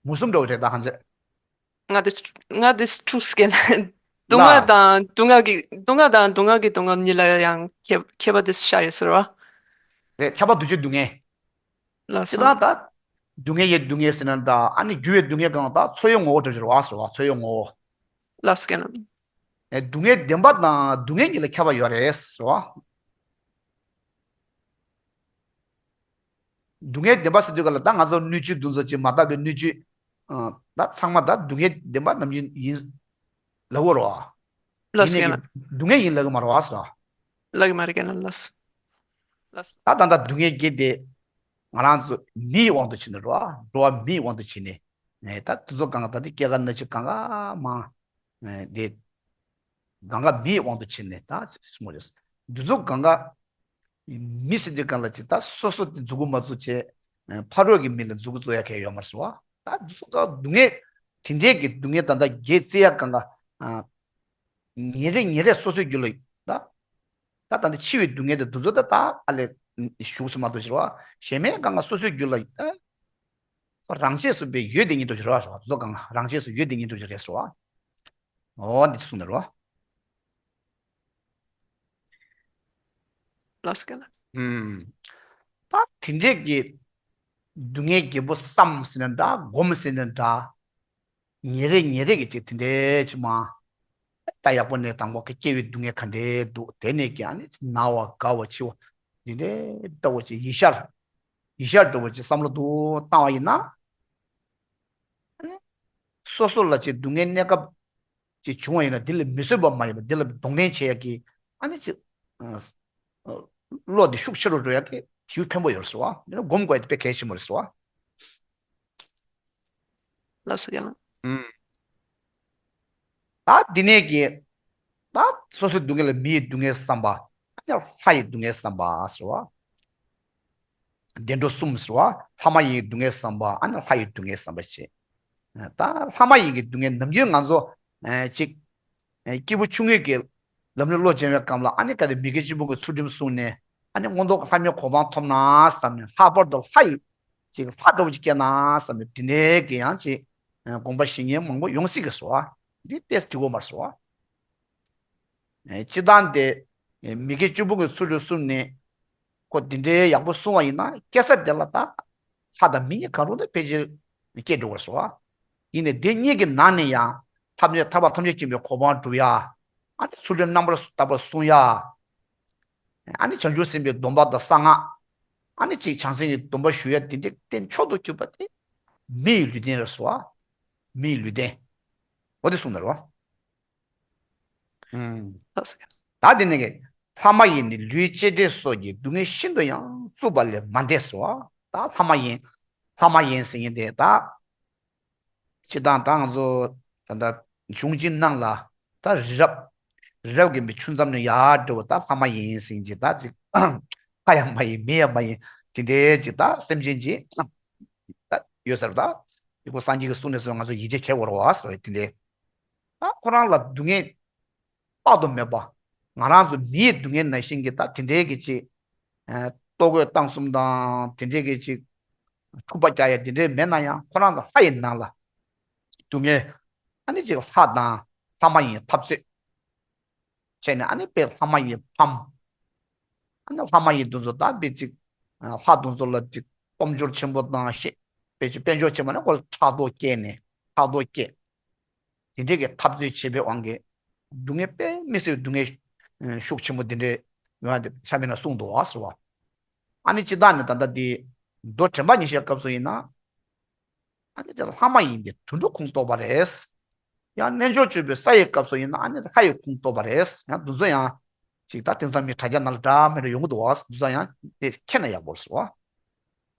མུ་གསུམ་འདྲ་བོ་རེད་ད་ཧང་ཚེ། ང་འདི་ང་འདི་འཁྲུགས་སྐད་ལ། སྡུག་བསྔལ་ལ། དང་སྡུག་བསྔལ་གྱི་སྡུག་བསྔལ་དང་སྡུག་བསྔལ་གྱི་སྡུག་བསྔལ་གཉིས་ལ་ཡང་ཁྱད་ཁྱད་པར་འདི་ཤར་ཡོད་ཟེར་བ། རེད། ཁྱབ་པ་དུས་གཅིག་སྡུག་བསྔལ། ལགས་སོ། ཅི་ལྟར་ད་སྡུག་བསྔལ་ཡི་སྡུག་བསྔལ་ཟེར་ན་ད་ཨ་ནི་འགྱུར་བའི་སྡུག་བསྔལ་གང་ད་ཚོར་བའི་ངོ་བོ་འདྲ་ཞིག་རེད་བ་ཟེར་བ། ཚོར་བའི་ངོ་བོ། ལགས་སོ་རྒན་ལགས། ཨེ་སྡུག་བསྔལ་བདེན་པ་དང་སྡུག་བསྔལ་གཉིས་ལ་ཁྱབ་པ་ཡོད་རེད་ཟེར་བ། སྡུག་བསྔལ་བདེན་པ་ཟེར་དུས་ག་ལ་ད་ང་ཚོ་སྣོད་བཅུད་འདུ་འཛོམས་ཀྱི་མ་དག་པའི་སྣོད་བཅུད། ཨ་ད་ཚང་མ་ད་སྡུག་བསྔལ་བདེན་པ་ནམ་རྒྱུན་ཡིན་ལབ་དགོས་རེད་བ། ལགས་ཡིན་ནའི་གི་རྒན་ལགས། སྡུག་བསྔལ་ཡིན་ལབ་གི་མ་རེད་བ་ཟེར་བ། ལབ་གི་མ་རེད་རྒན་ལགས། ལགས་སོ། ལགས་སོ། ད་ད་ལྟ་སྡུག་བསྔལ་བརྒྱད་དེ་ང་རང་ཚོ་མིའི་དབང་དུ་བྱས་ནས་རེད་བ། འགྲོ་བ་མིའི་དབང་དུ་བྱས་ནས། ཨེ་ད་དེ་ཚོ་གང་ག་ད་དེ་སྐྱེ་རྒ་ན་འཆི་གང་ག་མང་། ཨེ་དེ་གང་ག་མིའི་དབང་དུ་བྱས་ནས་ད་གསུང་གི་རེད། དེ་ཚོ་གང་ག་མི་ཟེར་དུས་གང་ལ་ཅི་ད་སོ་སོ་དེ་འཛུགས་ཀྱི་མ་བཙུགས་བྱས། ཕ་རོལ་གྱི་མི་ལ་འཛུགས་ཀྱི་བཙུགས་ཡ་གང་ཡང་ཡོད་མ་རེད་ཟེར་བ། ད་འདི་ཚོ་ག་སྡུག་བསྔལ་དེ་འདྲའི་གི་སྡུག་བསྔལ་ད་ལྟ་བརྒྱད་བརྩི་ཡ་གང་ག་ཨ། ཉིན་རེ་ཉིན་རེ་སོ་སོའི་རྒྱུད་ལ་ད། ད་ད་འདི་འཆི་བའི་སྡུག་བསྔལ་དེ་འདི་ཚོ་ད་ད་ཨ་ལས་ཞུགས་སུ་མ་གཏོགས་ཟེར་བ། གཞན་མའི་གང་ག་སོ་སོའི་རྒྱུད་ལ་ད། རང་ཆས་སུ་པའི་ཡོད་དེ་ཉིད་དུ་གྱུར་བ་ཟེར་བ། འདི་ཚོ་གང་ག་རང་ཆས་སུ་ཡོད་དེ་ཉིད་དུ་གྱུར་རེད་ཟེར་བ། འོ་འདི་ཚོ་གསུངས་ནས་རོ། ལགས་སོ་རྒན་ལགས། ཨུམ། ད་དེ་འདྲས་ཀྱི་སྡུག་བསྔལ་བརྒྱད་པོ་བསམ་ཟེར་ན་འདྲ། སྒོམ་ཟེར་ན་འདྲ། ཉིན་རེ་ཉིན་རེ་གི་ཅིག་དེ་འདྲས་ཅིག་མ། ད་ཡག་པོ་ནས་དང་པོ་གི་སྐྱེ་བའི་སྡུག་བསྔལ་ག་འདྲས་འདུག་དེ་ནས་ཀྱི་ཨ་ནི་ཅིག་ན་བ་རྒ་བ་འཆི་བ། འདི་འདྲས་ལྟ་བུ་ཅིག་ཡིད་ཤར། ཡིད་ཤར་འདྲ་བོ་ཅིག་བསམ་བློ་འདུག་བཏང་བ་ཡིན་ན། ཨ་ནི་སོ་སོ་ལ་ཅིག་སྡུག་བསྔལ་གནས་སྐབས་ཅིག་བྱུང་བ་ཡིན་ན་འདི་ལ་མི་བཟོད་པ་མ་ཡིན་པ་འདི་ལ་གདོང་ལེན་བྱེད་ཡ་གི་ཨ་ནི་ཅིག་ཨ་ཨ་བློ་འདི་ཤུགས་ཆེ་རུ་འགྲོ་ཡ་གི་དེའུ་ཕན་པོ་ཡོད་རེད་ཟེར་བ། འདི་ནི་སྒོམ་དགོས་ཡ་དེ་དཔེ་གལ་ཆེན་པོ་རེད་ཟེར་བ། ལགས་སོ་རྒན་ལགས། ཨུམ། ད་འདི་ནས་ཀྱི། ད་སོ་སོའི་སྡུག་བསྔལ་ལ་མིའི་སྡུག་བསྔལ་བསམ་པ། ཨ་ནི་ལྷ་ཡི་སྡུག་བསྔལ་བསམ་པ་ཟེར་བ། བདེ་འགྲོ་གསུམ་ཟེར་བ། ལྷ་མ་ཡིན་སྡུག་བསྔལ་བསམ་པ། ཨ་ནི་ལྷ་ཡི་སྡུག་བསྔལ་བསམ་པ་བྱེད། ད་ལྷ་མ་ཡིན་གྱི་སྡུག་བསྔལ་ནམ་རྒྱུན་ང་ཚོ་ཨ་ཅིག་ཨ་སྐྱེས་བུ་ཆུང་ངུའི་གི་ལམ་རིམ་བློ་སྦྱང་བའི་སྐབས་ལ་ཨ་ནི་ག་དེ་མི་དགེ་བཅུ་སྤོང་གི་ཚུལ་ཁྲིམས་བསྲུངས་ནས་ཨ་ནི་མངོན་རྟོགས་ལྷ་མིའི་གོ་འཕང་ཐོབ་ན་བསམ་ནས་ལྷག་པར་དུ་ལྷ་ཡི་ཅིག་ལྷ་འདྲ་བོ་ཅིག་སྐྱེས་ན་བསམ་ནས་དེ་འདྲའི་གི་ཡང་ཅིག་ཨ་དགོངས་པ་བཞེས་མཁན་མང་པོ་ཡོང་སྲིད་གི་ཟེར་བ། འདི་ཏོག་ཙམ་འགྲིག་གི་མ་རེད་ཟེར་བ། ཨེ་སྤྱིར་བཏང་དེ་ཨེ་མི་དགེ་བཅུ་སྤོང་གི་ཚུལ་ཁྲིམས་བསྲུངས་ནས་ཁོ་འདི་འདྲའི་ཡག་པོ་བསྲུང་བ་ཡིན་ན་སྐྱེ་ས་དེ་ལ་ད་ལྷ་དང་མི་གཉིས་གང་རུང་དུ་ཕལ་ཆེར་སྐྱེ་འགྲོ་བར་སོ། ཡིན་ནའི་དེ་གཉིས་ཀྱི་ནང་ནས་ཡང་ཐམས་ཅད་ཐར་པ་ཐམས་ཅད་མཁྱེན་པའི་གོ་འཕང་སྒྲུབ་ཡ། ཨ་ནི་ཚུལ་ཁྲིམས་རྣམ་པར་དག་པར་བསྲུང་ཡ། ཨ་ནི་བྱང་ཆུབ་སེམས་དཔའི་སྡོམ་པ་དང་གསང་སྔགས། ཨ་ནི་གཅིག་བྱང་སེམས་ཀྱི་སྡོམ་པ་ཞུ་ཡ་དེ་འདྲའི་རྟེན་མཆོག་ཏུ་གྱུར་པ་དེ་མི་ཡི་ལུས་རྟེན་རེད་སོ། མི་ཡི་ལུས་རྟེན། འོ་དེ་གསུངས་ནས་རོ། ཨུམ། ལགས་སོ། ད་དེ་ནས་ཀྱི་ལྷ་མ་ཡིན་ནི་ལུས་གཅེས་སྤྲས་སོགས་ཀྱི་སྡུག་བསྔལ་ཤིན་ཏུ་ཡང་རྩུབ་པ་ལས་མ་འདས་སོ། ད་ལྷ་མ་ཡིན། ལྷ་མ་ཡིན་ཟེར་མཁན་དེ་ད། སྤྱིར་བཏང་ད་ང་ཚོ་ད་ལྟ་གཞུང་ཅིག་ནང་ལ་ད་རི་རབ། རི་རབ་ཀྱི་མི་ཆུ་མཚམས་ནས་ཡར་འགྲོ་བ་ད་ལྷ་མ་ཡིན་ཟེར་མཁན་ཅིག་ད་ཅིག་ལྷ་ཡང་མ་ཡིན་མི་ཡང་མ་ཡིན་དེ་འདྲའི་ཅིག་ད་སེམས་ཅན་ཅིག་ད་ཡོད་ས་རེད་ད། དེ་ཁོ་སངས་རྒྱས་ཀྱི་གསུང་ནས་བཟུང་ང་ཚོ་ཡིད་ཆེས་བྱེད་དགོས་རེད་བ་ཟེར་བ་དེ་འདྲའི། ད་ཁོ་རང་ལ་སྡུག་བསྔལ་དཔག་ཏུ་མེད་པ། ང་རང་ཚོ་མིའི་སྡུག་བསྔལ་ནང་བཞིན་གྱི་ད་དེ་འདྲའི་གི་ཅིག་ཨ་ལྟོ་གོས་གཏམ་གསུམ་དང་དེ་འདྲའི་གི་ཅིག་འཁྲུག་པ་རྒྱག་ཡ་དེ་འདྲའི་མེད་ན་ཡང་ཁོ་རང་ཚོ་ལྷ་ཡི་ནང་ལ་སྡུག་བསྔལ་ཨ་ནི་ཅིག་ལྷ་དང་ལྷ་མ་ཡིན་འཐབ་རྩོད་བྱས་ནས་ཨ་ནི་དཔེ་ལྷ་མ་ཡིན་ཕམ། ཨ་ནི་ལྷ་མ་ཡིན་དེ་ཚོ་ད་དཔེ་ཅིག་ལྷ་དེ་ཚོ་ལ་ཅིག་སྟོབས་འབྱོར་ཆེན་པོ་དང་ཤེས་དཔེ་ཅིག་དཔལ་འབྱོར་ཆེན་པོ་ནི་ཁོ་ཕྲག་དོག་སྐྱེས་ནས་ཕྲག་དོག་སྐྱེས། དེ་འདྲའི་གི་འཐབ་རྩོད་བྱེད་པའི་དབང་གིས་སྡུག་བསྔལ་དཔེ་མི་སྲིད་སྡུག་བསྔལ་ཤུགས་ཆེན་པོ་དེ་འདྲའི་ཡོང་ཡ་དེ་ཆ་མེད་ན་གསུངས་འདུག་བ་ཟེར་བ། ཨ་ནི་སྤྱིར་བཏང་ནི་ད་ལྟ་དེ་མདོ་དྲན་པ་ཉེར་བཞག་སྐབས་སུ་ཡིན་ན། ཨ་ནི་དེ་ལྷ་མ་ཡིན་ཏེ་དུད་འགྲོ་ཁོངས་གཏོགས་པ་རེད། ཡང་རྣལ་འབྱོར་སྤྱོད་པའི་ས་ཡི་སྐབས་སུ་ཡིན་ན་ཨ་ནི་ལྷ་ཡི་ཁོངས་གཏོགས་པ་རེད། ཡང་འདི་ཚོ་ཡང་ཅིག་ད་དེང་སང་མི་དྲ་རྒྱ་ནང་ལ་འདྲ་མི་འདྲ་ཡོང་གི་འདུག་བ། འདི་ཚོ་ཡང་དེ་མཁྱེན་ན་ཡག་པོ་རེད་ཟེར་བ།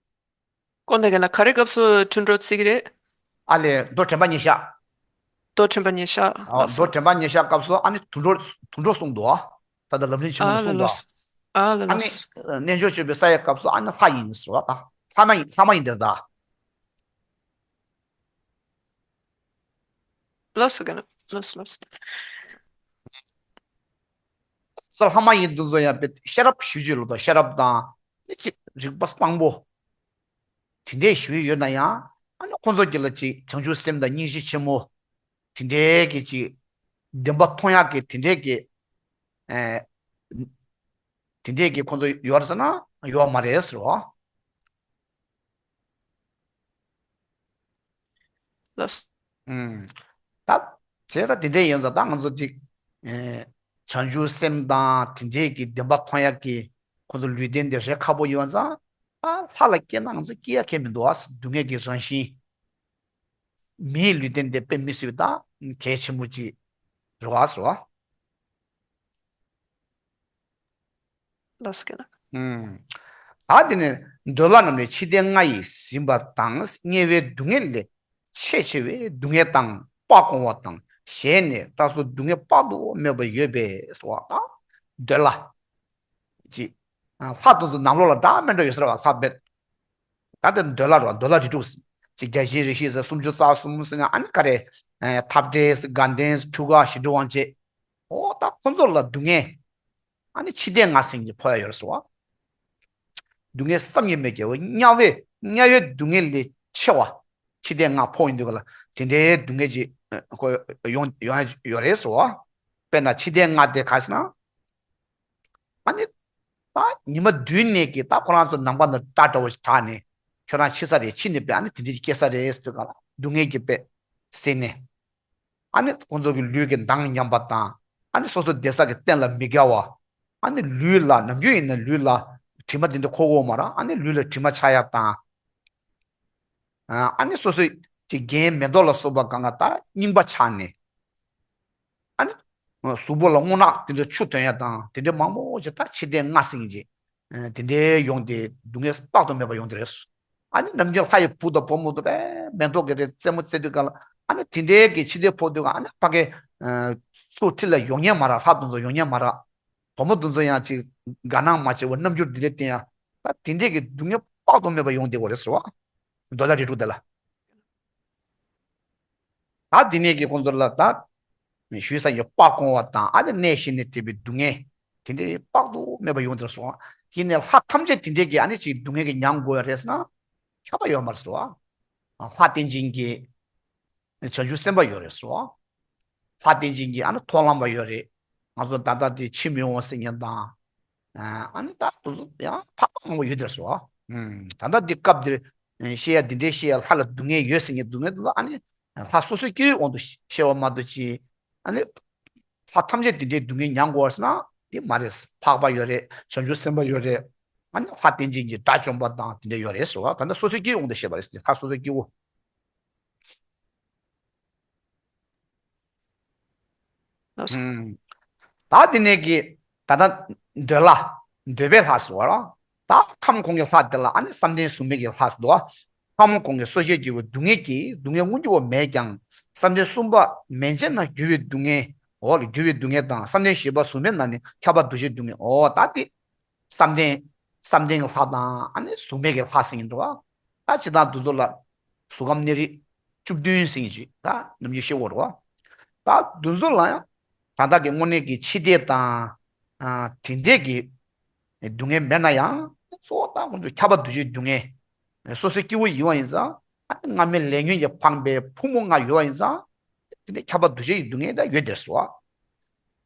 ཀོ་ན་རྒན་ལགས་ག་རེ་སྐབས་སུ་དུད་འགྲོ་བརྩི་གི་རེད། ཨ་ལས་མདོ་དྲན་པ་ཉེར་བཞག་མདོ་དྲན་པ་ཉེར་བཞག་ཨ་ལགས་སོ། མདོ་དྲན་པ་ཉེར་བཞག་སྐབས་སུ་ཨ་ནི་དུད་འགྲོ་དུད་འགྲོ་གསུངས་འདུག་བ། ད་ལྟ་ལམ་རིམ་ཆེན་མོ་ཨ་ལ་གསུངས་འདུག་ལགས། ཨ་ལ་ཨ་ནི་ལགས། རྣལ་འབྱོར་སྤྱོད་པའི་ས་ཡི་སྐབས་སུ་ཨ་ནི་ལྷ་ཡིན་ཟེར་བ་དང་། ལྷ་མ་ཡིན་ལྷ་མ་ཡིན་དེར་ད། ལགས་སོ་རྒན་ལགས། ལགས་སོ་ལགས་སོ། སོ་ལྷ་མ་ཡིན་དེ་ཚོ་ཡང་དཔེ་ཤེས་རབ་ཞུ་རྒྱུ་ལོ་དང་ཤེས་རབ་དང་། ནི་ཅིག་རིག་པ་བཟང་པོ། དེ་འདྲས་ཞུ་ཡི་ཡོད་ན་ཡང་། ཨ་ནི་ཁོང་ཚོ་གི་ལ་ཅིག་བྱང་ཆུབ་སེམས་དང་སྙིང་རྗེ་ཆེན་མོ། དེ་འདྲའི་གི་ཅིག་བདེན་པ་མཐོང་ཡག་གི་དེ་འདྲའི་གི། ཨེ། དེ་འདྲའི་གི་ཁོང་ཚོ་ཡོད་རེད་ཟེར་ན་ཡོད་མ་རེད་ཟེར་བ། ལགས། ཨུམ། ད་བྱས་ཙང་དེ་འདྲའི་ཡིན་ཙང་ད་ང་ཚོ་ཅིག་ཨེ། བྱང་ཆུབ་སེམས་དང་དེ་འདྲའི་གི་བདེན་པ་མཐོང་ཡག་གི་ཁོང་ཚོ་ལུས་རྟེན་དེ་རེད་ཁག་པོ་ཡོད་ཙང་། ད་ལྷ་ལ་སྐྱེས་ན་ང་ཚོ་སྐྱེ་ཡག་གང་ཡང་མི་འདུག་ཨ། སྡུག་བསྔལ་གྱི་རང་བཞིན། མིའི་ལུས་རྟེན་དེ་དཔེ་མི་སྲིད་པའི་ད་གལ་ཆེན་པོ་ཅིག་རེད་བ་ཟེར་བ། ལགས་སོ་རྒན་ལགས། ཨུམ། ད་དེ་ནས་འདོད་ལྷ་རྣམས་ལས་འཆི་ལྟས་ལྔ་ཡིས་ཟིན་པ་དང་། དམྱལ་བའི་སྡུག་བསྔལ་ལས་ཆེས་ཆེ་བའི་སྡུག་བསྔལ་དང་། སྤ་བཀོང་བ་དང་ཞལ་ནས་སྐྲག་སོགས་སྡུག་བསྔལ་དཔག་ཏུ་མེད་པ་ཡོད་པས་ཟེར་བ་དང་། འདོད་ལྷ། ཅིག་ལྷ་དེ་ཚོ་ནང་ལོགས་ལ་འདྲ་མི་འདྲ་ཡོད་ཟེར་བ། ལྷ་བེད། ད་དེ་འདོད་ལྷ་རེད་བ། འདོད་ལྷ་རིགས་དྲུག་ཅིག་བརྒྱ་བྱིན་རིགས་བཞི་ཟེར་སུམ་ཅུ་རྩ་གསུམ་ཟེར་ན་ཨ་ནི་ག་རེ། ཨེ། འཐབ་བྲལ་དགའ་ལྡན་ཕྲུ་གུ་ཞི་ཁྲོ་དབང་བྱེད། ཨོ་ད་ཁོ་ཚོ་ལ་སྡུག་བསྔལ། ཨ་ནི་འཆི་ལྟས་ལྔ་ཟེར་གྱི་ཕོག་ཡ་ཡོད་རེད་ཟེར་བ། སྡུག་བསྔལ་བསམ་གྱིས་མི་ཁྱབ་པ། དམྱལ་བའི་དམྱལ་བའི་སྡུག་བསྔལ་ལས་ཆེ་བ། འཆི་ལྟས་ལྔ་ཕོག་ཡོང་དུས་ག་ལ་དེ་འདྲའི་སྡུག་བསྔལ་ཅིག་ཨ། ཁོ་ཡོང་ཡོང་ཡ་ཡོད་རེད་ཟེར་བ། དཔེར་ན་འཆི་ལྟས་ལྔ་དེ་ག་རེ་ཟེར་ན། ཨ་ནི། ད་ཉི་མ་བདུན་ནས་ཀྱི་ད་ཁོ་རང་ཚོ་ནང་པ་ནང་སྐྲ་འདྲ་བོ་ཞིག་དྲག་ནས། ཁྱོད་རང་འཆི་ས་རེད། འཆི་ནས་པས་ཨ་ནི་དེ་འདྲ་ཞིག་སྐྱེ་ས་རེད་ཟེར་དུས་ག་ལ་སྡུག་བསྔལ་གྱི་དཔེ་ཟེར་ནས། ཨ་ནི་ཁོང་ཚོ་གི་ལུས་ཀྱི་མདངས་ཉམས་པ་དང་། ཨ་ནི་སོ་སོ་བསྡད་ས་གི་སྟེང་ལ་མི་དགའ་བ། ཨ་ནི་ལུས་ལ་ནམ་རྒྱུན་ཡིན་ན་ལུས་ལ་དྲི་མ་དེ་འདྲ་འཁོར་གྱི་ཡོད་མ་རེད། ཨ་ནི་ལུས་ལ་དྲི་མ་ཆགས་ཡ་དང་། ཨ་ནི་སོ་སོའི་ཅིག་རྒན་མེ་ཏོག་ལ་སོགས་པ་གང་ག་ད་རྙིང་པ་ཆགས་ནས། ཨ་ནི་གཟུགས་པོ་ལ་རྔུལ་ནག་དེ་འདྲ་ཆུ་ཐོན་ཡ་དང་དེ་འདྲ་མང་པོ་ཞིག་ད་འཆི་ལྟས་ལྔ་ཟེར་གྱི་དེ་འདྲའི་ཡོང་སྟེ་སྡུག་བསྔལ་དཔག་ཏུ་མེད་པ་ཡོང་གི་རེད། ཨ་ནི་ནམ་རྒྱུན་ལྷ་ཡི་བུ་དང་བུ་མོ་དང་དཔེ་མེ་ཏོག་གི་རེད་རྩེད་མོ་རྩེ་དུས་ག་ལ་ཨ་ནི་དེ་འདྲའི་གི་འཆི་ལྟས་ཕོག་དུས་ག་ཨ་ནི་ཕ་གི་ཚུར་འཁྲིས་ལ་ཡོང་མཁན་མ་རེད། ལྷ་དེ་ཚོ་ཡོང་མཁན་མ་རེད། བུ་མོ་དེ་ཚོ་ཡང་ཅིག་དགའ་སྣང་མ་བྱེད་པར་རྣམ་འགྱུར་འདི་འདྲ་བསྟན་ཡ། ད་དེ་འདྲས་ཀྱི་སྡུག་བསྔལ་དཔག་ཏུ་མེད་པ་ཡོང་བསྡད་ཡོད་རེད་ཟེར་བ། འདོད་ལྷ་རིགས་དྲུག་དེ་ལ། ད་དེ་ནས་ཀྱི་ཁོང་ཚོ་ལ་ད་ཞུས་ས་ཡི་སྤ་བཀོང་བ་དང་། ཨ་ནི་གནས་བཞི་ནས་འབྲེལ་བའི་སྡུག་བསྔལ་དེ་འདྲས་དཔག་ཏུ་མེད་པ་ཡོང་བསྡད་ཟེར་བ། ཡིན་ནའི་ལྷ་ཐམས་ཅད་དེ་འདྲས་ཀྱི་ཨ་ནི་ཅིག་སྡུག་བསྔལ་གྱི་མྱང་དགོས་ཡ་རེད་ཟེར་ན་ཁྱབ་པ་ཡོད་མ་རེད་ཟེར་བ། ལྷ་རྟེན་ཅན་གྱི་བྱང་ཆུབ་སེམས་དཔའ་ཡོད་རེད་ཟེར་བ། ལྷ་རྟེན་ཅན་གྱི་ཨ་ནི་མཐོང་ལམ་པ་ཡོད་རེད། ང་ཚོ་ད་ལྟ་དེ་ཕྱིར་མི་འོང་ཟེར་མཁན་དང་། ཨ་ནི་ད་དེ་ཚོ་ཡང་འཕགས་པ་མང་པོ་ཡོད་རེད་ཟེར་བ། ད་ལྟ་འདི་སྐབས་འདིར་བཤད་ཡ་འདི་འདྲའི་བཤད་ཡ་ལྷ་ལ་སྡུག་བསྔལ་ཡོད་ཟེར་མཁན་སྡུག་བསྔལ་དེ་ལ་ཨ་ནི་ལྷ་སོ་སོའི་སྐྱེ་བོའི་དབང་དུ་བཤད་པ་མ་གཏོགས་ཅི། ཨ་ནི་ལྷ་ཐམས་ཅད་འདི་འདྲའི་སྡུག་བསྔལ་མྱང་དགོས་ཟེར་ན་དེ་མ་རེད། འཕགས་པ་ཡོད་རེད། བྱང་ཆུབ་སེམས་དཔའ་ཡོད་རེད། ཨ་ནི་ལྷ་རྟེན་ཅན་གྱི་དགྲ་བཅོམ་པ་དང་དེ་འདྲ་ཡོད་རེད་ཟེར་བ། ད་ལྟ་སོ་སོའི་སྐྱེ་བོའི་དབང་དུ་བཤད་པ་རེད། ལྷ་སོ་སོའི་སྐྱེ་བོ། ལགས་སོ། ཨུམ། ད་དེ་ནས་ཀྱི་ད་ལྟ་འདོད་ལྷ། འདོད་པའི་ལྷ་ཟེར་བ་ར། ད་ཁམས་གོང་གི་ལྷ་དེ་ལ་ཨ་ནི་བསམ་གཏན་གཟུགས་མེད་ཀྱི་ལྷ་ཟེར་དོ། ཁམས་གོང་གི་སོ་སྐྱེ་སྐྱེ་བོའི་སྡུག་བསྔལ་གྱིས་སྡུག་བསྔལ་མངོན་གྱུར་བ་མེད་ཀྱང་། བསམ་གཏན་གསུམ་པ་མན་ཆད་ན་རྒྱུ་བའི་སྡུག་བསྔལ། འོག་ལ་རྒྱུ་བའི་སྡུག་བསྔལ་དང་། བསམ་གཏན་བཞི་པ་གཟུགས་མེད་ན་ནི་ཁྱབ་པ་འདུ་བྱེད་སྡུག་བསྔལ། འོ་ད་དེ། བསམ་གཏན། བསམ་གཏན་གྱི་ལྷ་དང་ཨ་ནི་གཟུགས་མེད་ཀྱི་ལྷ་ཟེར་གྱི་འདུག་བ། ད་སྤྱིར་བཏང་འདི་ཚོ་ལ་གཟུགས་ཁམས་གནས་རིགས་བཅུ་བདུན་ཟེར་གྱི་ཅིག་ད་ནམ་རྒྱུན་བཤད་ཀྱི་ཡོད་རེད་བ། ད་འདི་ཚོ་ལ་ཡང་ད་ལྟ་གི་དངོས་གནས་ཀྱི་འཆི་ལྟས་དང་། ཨ། དེ་འདྲས་ཀྱི་སྡུག་བསྔལ་མེད་ན་ཡང་གཙོ་བོ་ད་ཁོང་ཚོ་ཁྱབ་པ་འདུ་བྱེད་སྡུག་བསྔལ། སོ་སོའི་སྐྱེ་བོ་ཡིན་པ་ཡིན་ཙང་། ཨ་ནི་སྔ་མའི་ལས་ཉོན་གྱིས་འཕངས་པའི་ཕུང་པོ་ལྔ་ཡོད་པ་ཡིན་ཙང་། དེ་འདྲའི་ཁྱབ་པ་འདུ་བྱེད་ཀྱི་སྡུག་བསྔལ་ད་ཡོད་དེ་ཟེར་བ།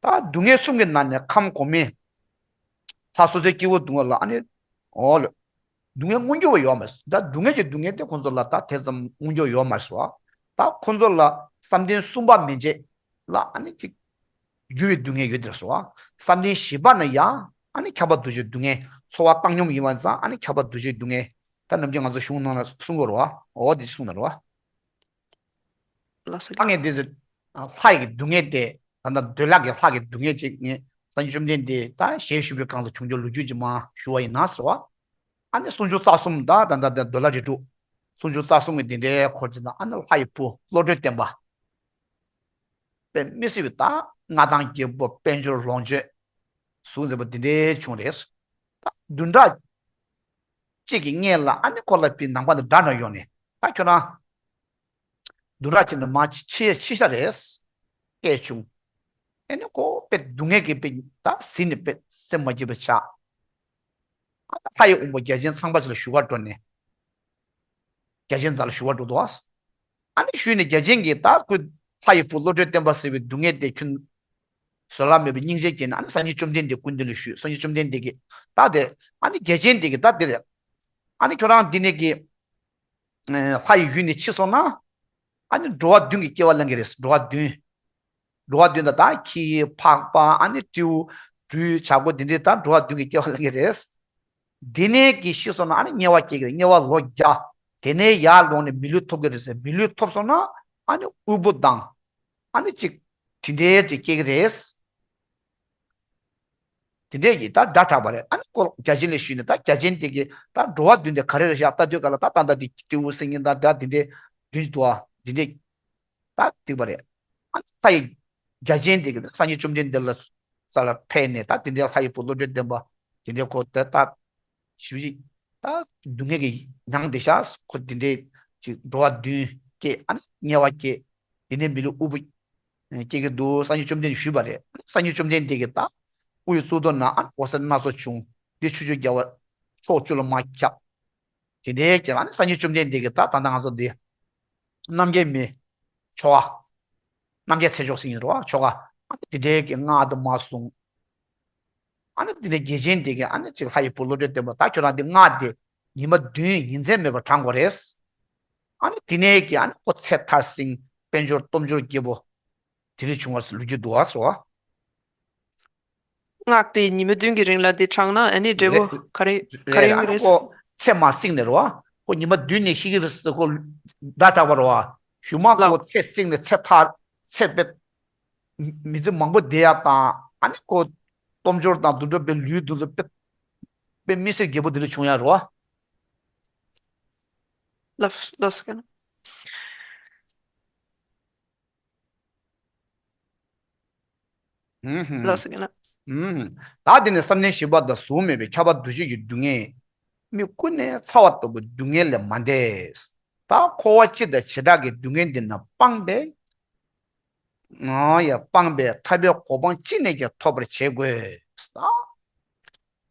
ད་སྡུག་བསྔལ་གསུམ་གྱི་ནང་ནས་ཁམས་གོང་མའི་ལྷ་སོ་སོའི་སྐྱེ་བོ་སྡུག་བསྔལ་ལ་ཨ་ནི། འོ་ལེ། སྡུག་བསྔལ་མངོན་གྱུར་བ་ཡོད་མ་རེད། ད་སྡུག་བསྔལ་གྱི་སྡུག་བསྔལ་དེ་ཁོང་ཚོ་ལ་ད་དེ་ཙམ་མངོན་གྱུར་ཡོད་མ་རེད་ཟེར་བ། ད་ཁོང་ཚོ་ལ་བསམ་གཏན་གསུམ་པ་མན་ཆད་ལ་ཨ་ནི་ཅིག་རྒྱུ་བའི་སྡུག་བསྔལ་ཡོད་དེ་ཟེར་བ། བསམ་གཏན་བཞི་པ་ན་ཡང་ཨ་ནི་ཁྱབ་པ་འདུ་བྱེད་སྡུག་བསྔལ། ཚོར་བ་བཏང་སྙོམས་ཡིན་པ་ཙང་ཨ་ནི་ཁྱབ་པ་འདུ་བྱེད་སྡུག་བསྔལ། ད་ནམ་རྒྱུན་ང་ཚོ་གཞུང་ནང་ལ་གསུང་གི་རེད་བ། འོ་དེ་ཅིག་གསུང་ན་རེད་བ། ལགས་སོ། ད་ངས་འདི་ཚོ་ལྷ་ཡི་སྡུག་བསྔལ་དེ། ད་ལྟ་འདོད་ལྷ་གི་ལྷ་གི་སྡུག་བསྔལ་ཅིག་ངས་སངས་རྒྱས་བཅོམ་ལྡན་འདས་ད་ཞལ་བཞུགས་པའི་སྒང་ལ་བྱུང་ཆོག་ལོ་རྒྱུས་ཀྱི་མ་ཞུ་བ་ཡིན་ན་ཟེར་བ། ཨ་ནི་སུམ་ཅུ་རྩ་གསུམ་ད་ད་ད་ད་འདོད་ལྷ་རིགས་དྲུག་སུམ་ཅུ་རྩ་གསུམ་གྱི་འདི་འདྲའི་འཁོར་གྱི་ད་ཨ་ནི་ལྷ་ཡི་བུ་བློ་གྲོས་བརྟན་པ། དཔེ་མི་སྲིད་པའི་ད་མངའ་ཐང་རྒྱས་པོ་དཔལ་འབྱོར་ལོངས་སྤྱོད། གཟུགས་མཛེས་པོ་འདི་འདྲའི་བྱུང་རེད། ད་བདུན་ཕྲག་གཅིག་གིས་སྔོན་ལ་ཨ་ནི་ཁོ་ལ་དཔེ་ནང་པ་འདི་དགྲ་ནང་ཡོང་ནས་ད་ཁྱོད་རང་། བདུན་ཕྲག་གཅིག་ནས་མར་ཕྱི་ཕྱི་ཤ་རེད། སྐད་བྱུང་། ཨེ་ནི་ཁོ་དཔེ་སྡུག་བསྔལ་གྱི་དཔེ་ད་ཟིན་ནས་དཔེ་སེམས་མ་སྐྱིད་པ་ཆགས། ཨ་ད་ལྷ་ཡི་དབང་པོ་བརྒྱ་བྱིན་ཚངས་པ་ཅིག་ལ་ཞུ་བར་འགྲོ་ནས། བརྒྱ་བྱིན་རྩ་ལ་ཞུ་བར་འགྲོ་འདུག་ཨ། ཨ་ནི་ཞུས་ནས་བརྒྱ་བྱིན་གྱིས་ད་ཁོ་ལྷ་ཡི་བུ་བློ་གྲོས་བརྟན་པ་ཟེར་བའི་སྡུག་བསྔལ་དེ་ཁྱོད་བཟོད་གླགས་མེད་པའི་སྙིང་རྗེ་སྐྱེས་ནས་ཨ་ནི་སངས་རྒྱས་བཅོམ་ལྡན་འདས་སྐུ་མདུན་ལ་ཞུས། སངས་རྒྱས་བཅོམ་ལྡན་འདས་ཀྱིས་ད་དེ་ཨ་ནི་བརྒྱ་བྱིན་དེ་གིས་ད་དེ་རེད། ཨ་ནི་ཁྱོད་རང་འདི་ནས་ཀྱི་ལྷ་ཡི་ཡུལ་ནས་ཕྱིར་སོང་ན། ཨ་ནི་འགྲོ་བ་བདུན་གྱི་སྐྱེ་བ་ལེན་གྱི་རེད། འགྲོ་བ་བདུན། འགྲོ་བ་བདུན་དང་ད་ཁྱི་ཕག་པ་ཨ་ནི་སྤྲེའུ་སྦྲུལ་བྱ་རྒོད་འདི་འདྲའི་ད་འགྲོ་བ་བདུན་གྱི་སྐྱེ་བ་ལེན་གྱི་རེད། འདི་ནས་ཀྱི་ཤི་སོང་ན་ཨ་ནི་དམྱལ་བ་སྐྱེ་གི་རེད། དམྱལ་བ་ལོ་བརྒྱ། དེ་ནས་ཡར་ལོངས་ནས་མི་ལུས་ཐོབ་ཀྱི་རེད་ཟེར། མི་ལུས་ཐོབ་སོང་ན་ཨ་ནི་དབུལ་པོ་དང་ཨ་ནི་ཅིག་དེ་འདྲའི་ཅིག་སྐྱེ་གི་རེད། དེ་འདྲས་ཀྱི་ད་སྒྲ་གྲགས་པ་རེད། ཨ་ནི་ཁོ་བརྒྱ་བྱིན་ལ་ཞུས་ནས་ད་བརྒྱ་བྱིན་དེ་གིས་ད་འགྲོ་བ་བདུན་དེ་ག་རེ་རེད་ཤག་ལྟ་དུས་ག་ལ་ད་ད་ད་དེ་སྤྲེའུ་སེང་གེ་ད་ད་དེ་འདྲས་བདུན་འདུག་ཨ། དེ་འདྲས་ད་འདུག་པ་རེད། ཨ་ནི་ལྷ་ཡི་བརྒྱ་བྱིན་དེ་གིས་སངས་རྒྱས་བཅོམ་ལྡན་འདས་ལ་ས་ལ་ཕེབས་ནས་ད་དེ་འདྲས་ལྷ་ཡི་བུ་བློ་གྲོས་ལྡན་པ་དེ་འདྲས་ཁོ་ད་ད་ཞུ་ཅིག་ད་སྡུག་བསྔལ་གྱི་མྱང་དེ་ཤག་ཁོ་དེ་འདྲས་ཅིག་འགྲོ་བ་བདུན་སྐྱེ། ཨ་ནི་དམྱལ་བ་སྐྱེ། དེ་ནས་མི་ལུས་དབུལ་པོ་སྐྱེ་གི་འདུག་སངས་རྒྱས་བཅོམ་ལྡན་འདས་ཞུས་པ་རེད། སངས་རྒྱས་བཅོམ་ལྡན་འདས་ཀྱིས་ད་དབུ་ཡི་གཙུག་ཏོར་ན་ཨ་ནི་འོད་ཟེར་སྣ་ཚོགས་བྱུང་། འདི་ཆུ་སྐྱོར་རྒྱལ་བ་ཕྱོགས་བཅུ་ལ་མར་ཁྱབ། དེ་འདྲའི་ཀྱི་ཨ་ནི་སངས་རྒྱས་བཅོམ་ལྡན་འདས་ཀྱིས་ད་ད་ལྟ་ང་ཚོ་འདི་རྣམ་རྒྱལ་མའི་ཆོ་ག་རྣམ་རྒྱལ་ཚེ་མཆོག་ཟེར་གྱི་རེད་བ། ཆོ་ག་ཨ་ནི་དེ་འདྲའི་ཀྱི་སྔགས་དེ་མར་གསུངས། ཨ་ནི་དེ་ནས་རྒྱལ་ཆེན་དེ་གིས་ཨ་ནི་ཅིག་ལྷ་ཡི་བུ་བློ་གྲོས་ལྡན་པ་ད་ཁྱོད་རང་འདི་སྔགས་དེ་ཉི་མ་བདུན་ཉིན་མཚན་མེད་པར་བགྲང་དགོས་རེད། ཨ་ནི་དེ་ནས་ཀྱི་ཨ་ནི་ཁོ་ཚེ་མཐར་ཕྱིན། དཔལ་འབྱོར་སྟོབས་འབྱོར་སྐྱེས་བུ་དེ་འདྲ་བྱུང་བ་ཟེར་ལོ་རྒྱུས་འདུག་བ་ཟེར་བ། སྔགས་དེ་ཉི་མ་བདུན་གྱི་རིང་ལ་དེ་བགྲངས་ན་ཨ་ནི་འབྲས་རེད། བུ་ག་རེ་ག་རེ་རེད། ཨ་ཡོང་གི་ནི་རེད། ཁོ་ཚེ་མ་བསྲིངས་ནས་རེད་བ། ཁོ་ཉི་མ་བདུན་ནས་ཤི་གི་རེད་ཟེར་ཁོ་སྒྲ་གྲགས་པ་རེད་བ། གཞུག་མ་ལགས། ཁོ་ཚེ་བསྲིངས་ནས་ཚེ་ཐར་ཚེ་དཔེ་མི་ཚེ་མང་པོ་བསྡད་ཡག་དང་ཨ་ནི་ཁོ་སྟོབས་འབྱོར་དང་དུད་འགྲོ་དཔེ་ལུས་དེ་ཚོ་དཔེ་དཔེ་མི་སེར་རྒྱལ་པོ་དེ་འདྲ་བྱུང་ཡག་རེད་བ། ལགས་ལགས་སོ། ཧུམ་ཧུམ། ལགས་སོ། ད་དེ་ནས་བསམ་གཏན་བཞི་པ་དང་གཟུགས་མེད་པའི་ཁྱབ་པ་འདུ་བྱེད་ཀྱི་སྡུག་བསྔལ། མི་ཀུན་ནས་ཚ་བ་ལྟ་བུའི་སྡུག་བསྔལ་ལས་མ་འདས། ད་འཁོར་བ་སྤྱི་དང་བྱེ་བྲག་གི་སྡུག་བསྔལ་འདི་རྣམས་སྤངས་པས། ཨ་ཡ་སྤངས་པས་ཐར་པའི་གོ་འཕང་ཅི་ནས་ཀྱང་ཐོབ་པར་བྱེད་དགོས།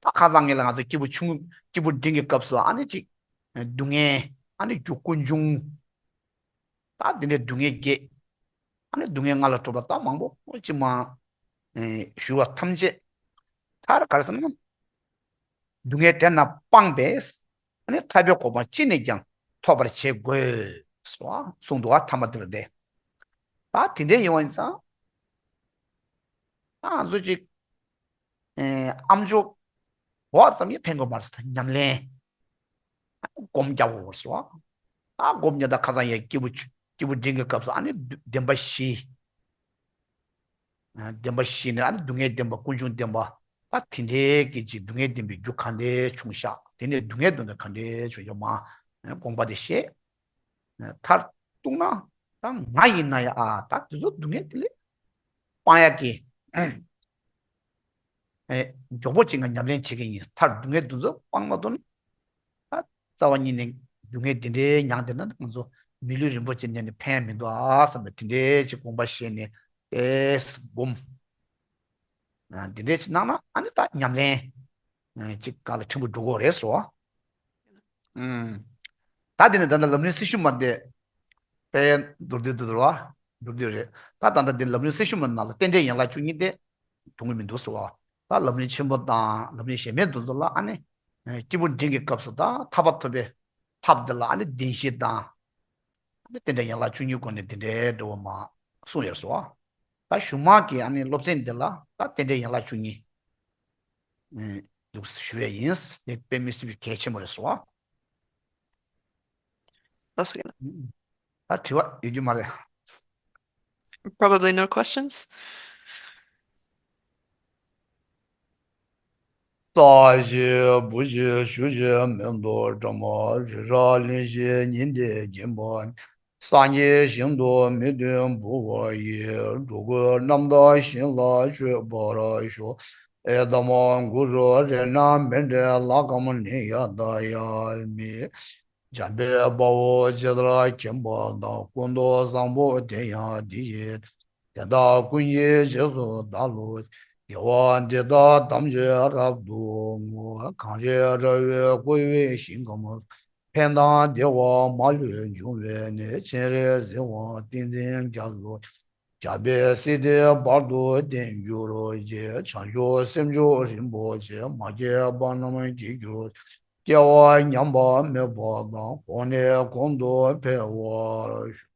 ད་ཁ་སང་ངེད་ལ་ང་ཚོ་སྐྱེས་བུ་ཆུང་སྐྱེས་བུ་འབྲིང་གི་སྐབས་སུ་ཨ་ནི་ཅིག་སྡུག་བསྔལ་ཨ་ནི་རྒྱུ་ཀུན་འབྱུང་། ད་འདི་འདྲའི་སྡུག་བསྔལ་བརྒྱད། ཨ་ནི་སྡུག་བསྔལ་ལྔ་ལ་སྤྲོ་བ་ད་མང་པོ་ཅི་མ་ཞུ་བ་ཐམས་ཅད་མཐར་ག་རེ་ཟེར་ན། སྡུག་བསྔལ་དེ་རྣམས་སྤངས་པས་ཨ་ནི་ཐར་པའི་གོ་འཕང་ཅི་ནས་ཀྱང་ཐོབ་པར་བྱེད་དགོས་སོ། གསུངས་འདུག་བ། ཐ་མ་དེར་བསྡད། ད་དེ་འདྲའི་ཡིན་པ་ཡིན་ཙང་། ད་ང་ཚོ་ཅིག་ཨེ་ཨམ་ཅོག་འོག་ཙམ་ཡང་ཕན་གྱི་མ་རེད་ཟེར། ཉམས་ལེན་སྒོམ་རྒྱག་དགོས་ཟེར་བ། ད་སྒོམ་རྒྱག་ད་ཁ་སང་ཡང་སྐྱེས་བུ་ཆུ་སྐྱེས་བུ་འབྲིང་གི་སྐབས་སུ་ཨ་ནི་བདེན་པ་བཞི། ཨ་བདེན་པ་བཞི་ནི་ཨ་ནི་སྡུག་བསྔལ་བདེན་པ་ཀུན་འབྱུང་བདེན་པ། ད་དེ་འདྲའི་གི་ཅིག་སྡུག་བསྔལ་བདེན་པའི་རྒྱུ་ག་འདྲས་བྱུང་ཤག་དེ་ནས་སྡུག་བསྔལ་དོན་དག་ག་འདྲས་བྱུང་ཤག་མ་དགོངས་པ་དེ་བཞེས། མཐར་གཏུགས་ན་ད་ང་ཡིན་ན་ཡང་ཨ་ད་དེ་ཚོ་སྡུག་བསྔལ་དེ་ལས་སྤང་ཡག་གི་ཨེ་མགྱོགས་པོ་ཅིག་ང་ཉམས་ལེན་བྱེད་ཀྱི་ཡིན། མཐར་སྡུག་བསྔལ་འདི་ཚོ་སྤང་མ་ཐུབ་ན་ད་རྩ་བ་ཉིད་ནས་སྡུག་བསྔལ་འདི་འདྲའི་མྱངས་བསྡད་ན་ང་ཚོ་མི་ལུས་རིན་པོ་ཆེ་ལེན་ནས་ཕན་ཡ་མི་འདུག་ཨ་བསམ་པའི་དེ་འདྲའི་ཅིག་དགོངས་པ་བཞེས་ནས་ཏེས་སྒོམ། ཨ་འདི་འདྲའི་ཅིག་གནང་ན་ཨ་ནི་ད་ཉམས་ལེན་ཨ་ཅིག་ག་ལ་ཕྲན་བུ་འགྲོ་གི་རེད་ཟེར་བ། ཨུམ། ད་དེ་ནས་ད་ལྟ་ལམ་རིམ་སེར་ཤུལ་མ་དེ་དཔེ་མདོར་བསྡུས་འདུག་ར། མདོར་བསྡུས་རེད། ད་ད་ལྟ་དེ་ལམ་རིམ་སེར་ཤུལ་མ་ནང་ལ་རྟེན་འབྲེལ་ཡན་ལག་བཅུ་གཉིས་དེ་དོན་གྱི་མི་འདུག་ཟེར་བ། ད་ལམ་རིམ་ཆེན་པོ་དང་ལམ་རིམ་གཞན་མའི་འདུ་འཛོམས་ལ་ཨ་ནི་སྐྱེས་བུ་འབྲིང་གི་སྐབས་སུ་ད་ཐར་པ་ཐོབ་པའི་ཐབས་འདི་ལ་ཨ་ནི་བདེན་བཞི་དང་། ཨ་ནི་རྟེན་འབྲེལ་ཡན་ལག་བཅུ་གཉིས་སྒོ་ནས་དེ་འདྲའི་འགྲོ་བ་མ་གསུངས་ཡོད་ཟེར་བ། ད་གཞུག་མ་གི་ཨ་ནི་སློབ་ཚན་འདི་ལ་ད་རྟེན་འབྲེལ་ཡན་ལག་བཅུ་གཉིས། འདུག་ཞུ་ཡས་ཡིན། དེ་དཔེ་མི་སྲིད་པའི་གལ་ཆེན་པོ་རེད་ཟེར་བ། ལགས་སོ། ད་དྲི་བ་ཡོད་རྒྱུ་མ་རེད། Probably no questions. ས་གཞི་བུ་གཞི་ཆུ་གཞི་མེ་ཏོག་སྒྲོལ་མ་རི་རབ་གླིང་བཞི་ཉི་ཟླའི་རྒྱན་པ། སངས་རྒྱས་ཞིང་དུ་མི་འདོད་འབུལ་བ་ཡི། འགྲོ་ཀུན་རྣམ་དག་ཞིང་ལ་སྤྱོད་པར་ཤོག་ཨེ་དམ་གུ་རུ་རེ་ན་མི་འབྲལ་ལྷ་ཁང་ནི་ཡ་ད་ཡ་མི། འཇམ་དཔལ་དཔའ་བོས་ཇི་ལྟར་མཁྱེན་པ་དང་། ཀུན་ཏུ་བཟང་པོ་དེ་ཡང་དེ་བཞིན་ཏེ། དེ་དག་ཀུན་གྱི་རྗེས་སུ་བདག་སློབ་ཅིང་། དགེ་བ་འདི་དག་ཐམས་ཅད་རབ་ཏུ་བསྔོ། གངས་རི་ར་བས་བསྐོར་བའི་ཞིང་ཁམས་སུ། ཕན་དང་བདེ་བ་མ་ལུས་འབྱུང་བའི་གནས། སྤྱན་རས་གཟིགས་དབང་ཏིང་འཛིན་རྒྱ་མཚོ། རྒྱལ་བའི་སྲས་དེ་བར་དུ་བརྟན་གྱུར་ཅིག། བྱང་ཆུབ་སེམས་མཆོག་རིན་པོ་ཆེ། མ་སྐྱེས་པ་རྣམས་སྐྱེ་གྱུར་ཅིག། སྐྱེ་བ་ཉམས་པ་མེད་པ་དང་། གོང་ནས་གོང་དུ་འཕེལ་བར་ཤོག།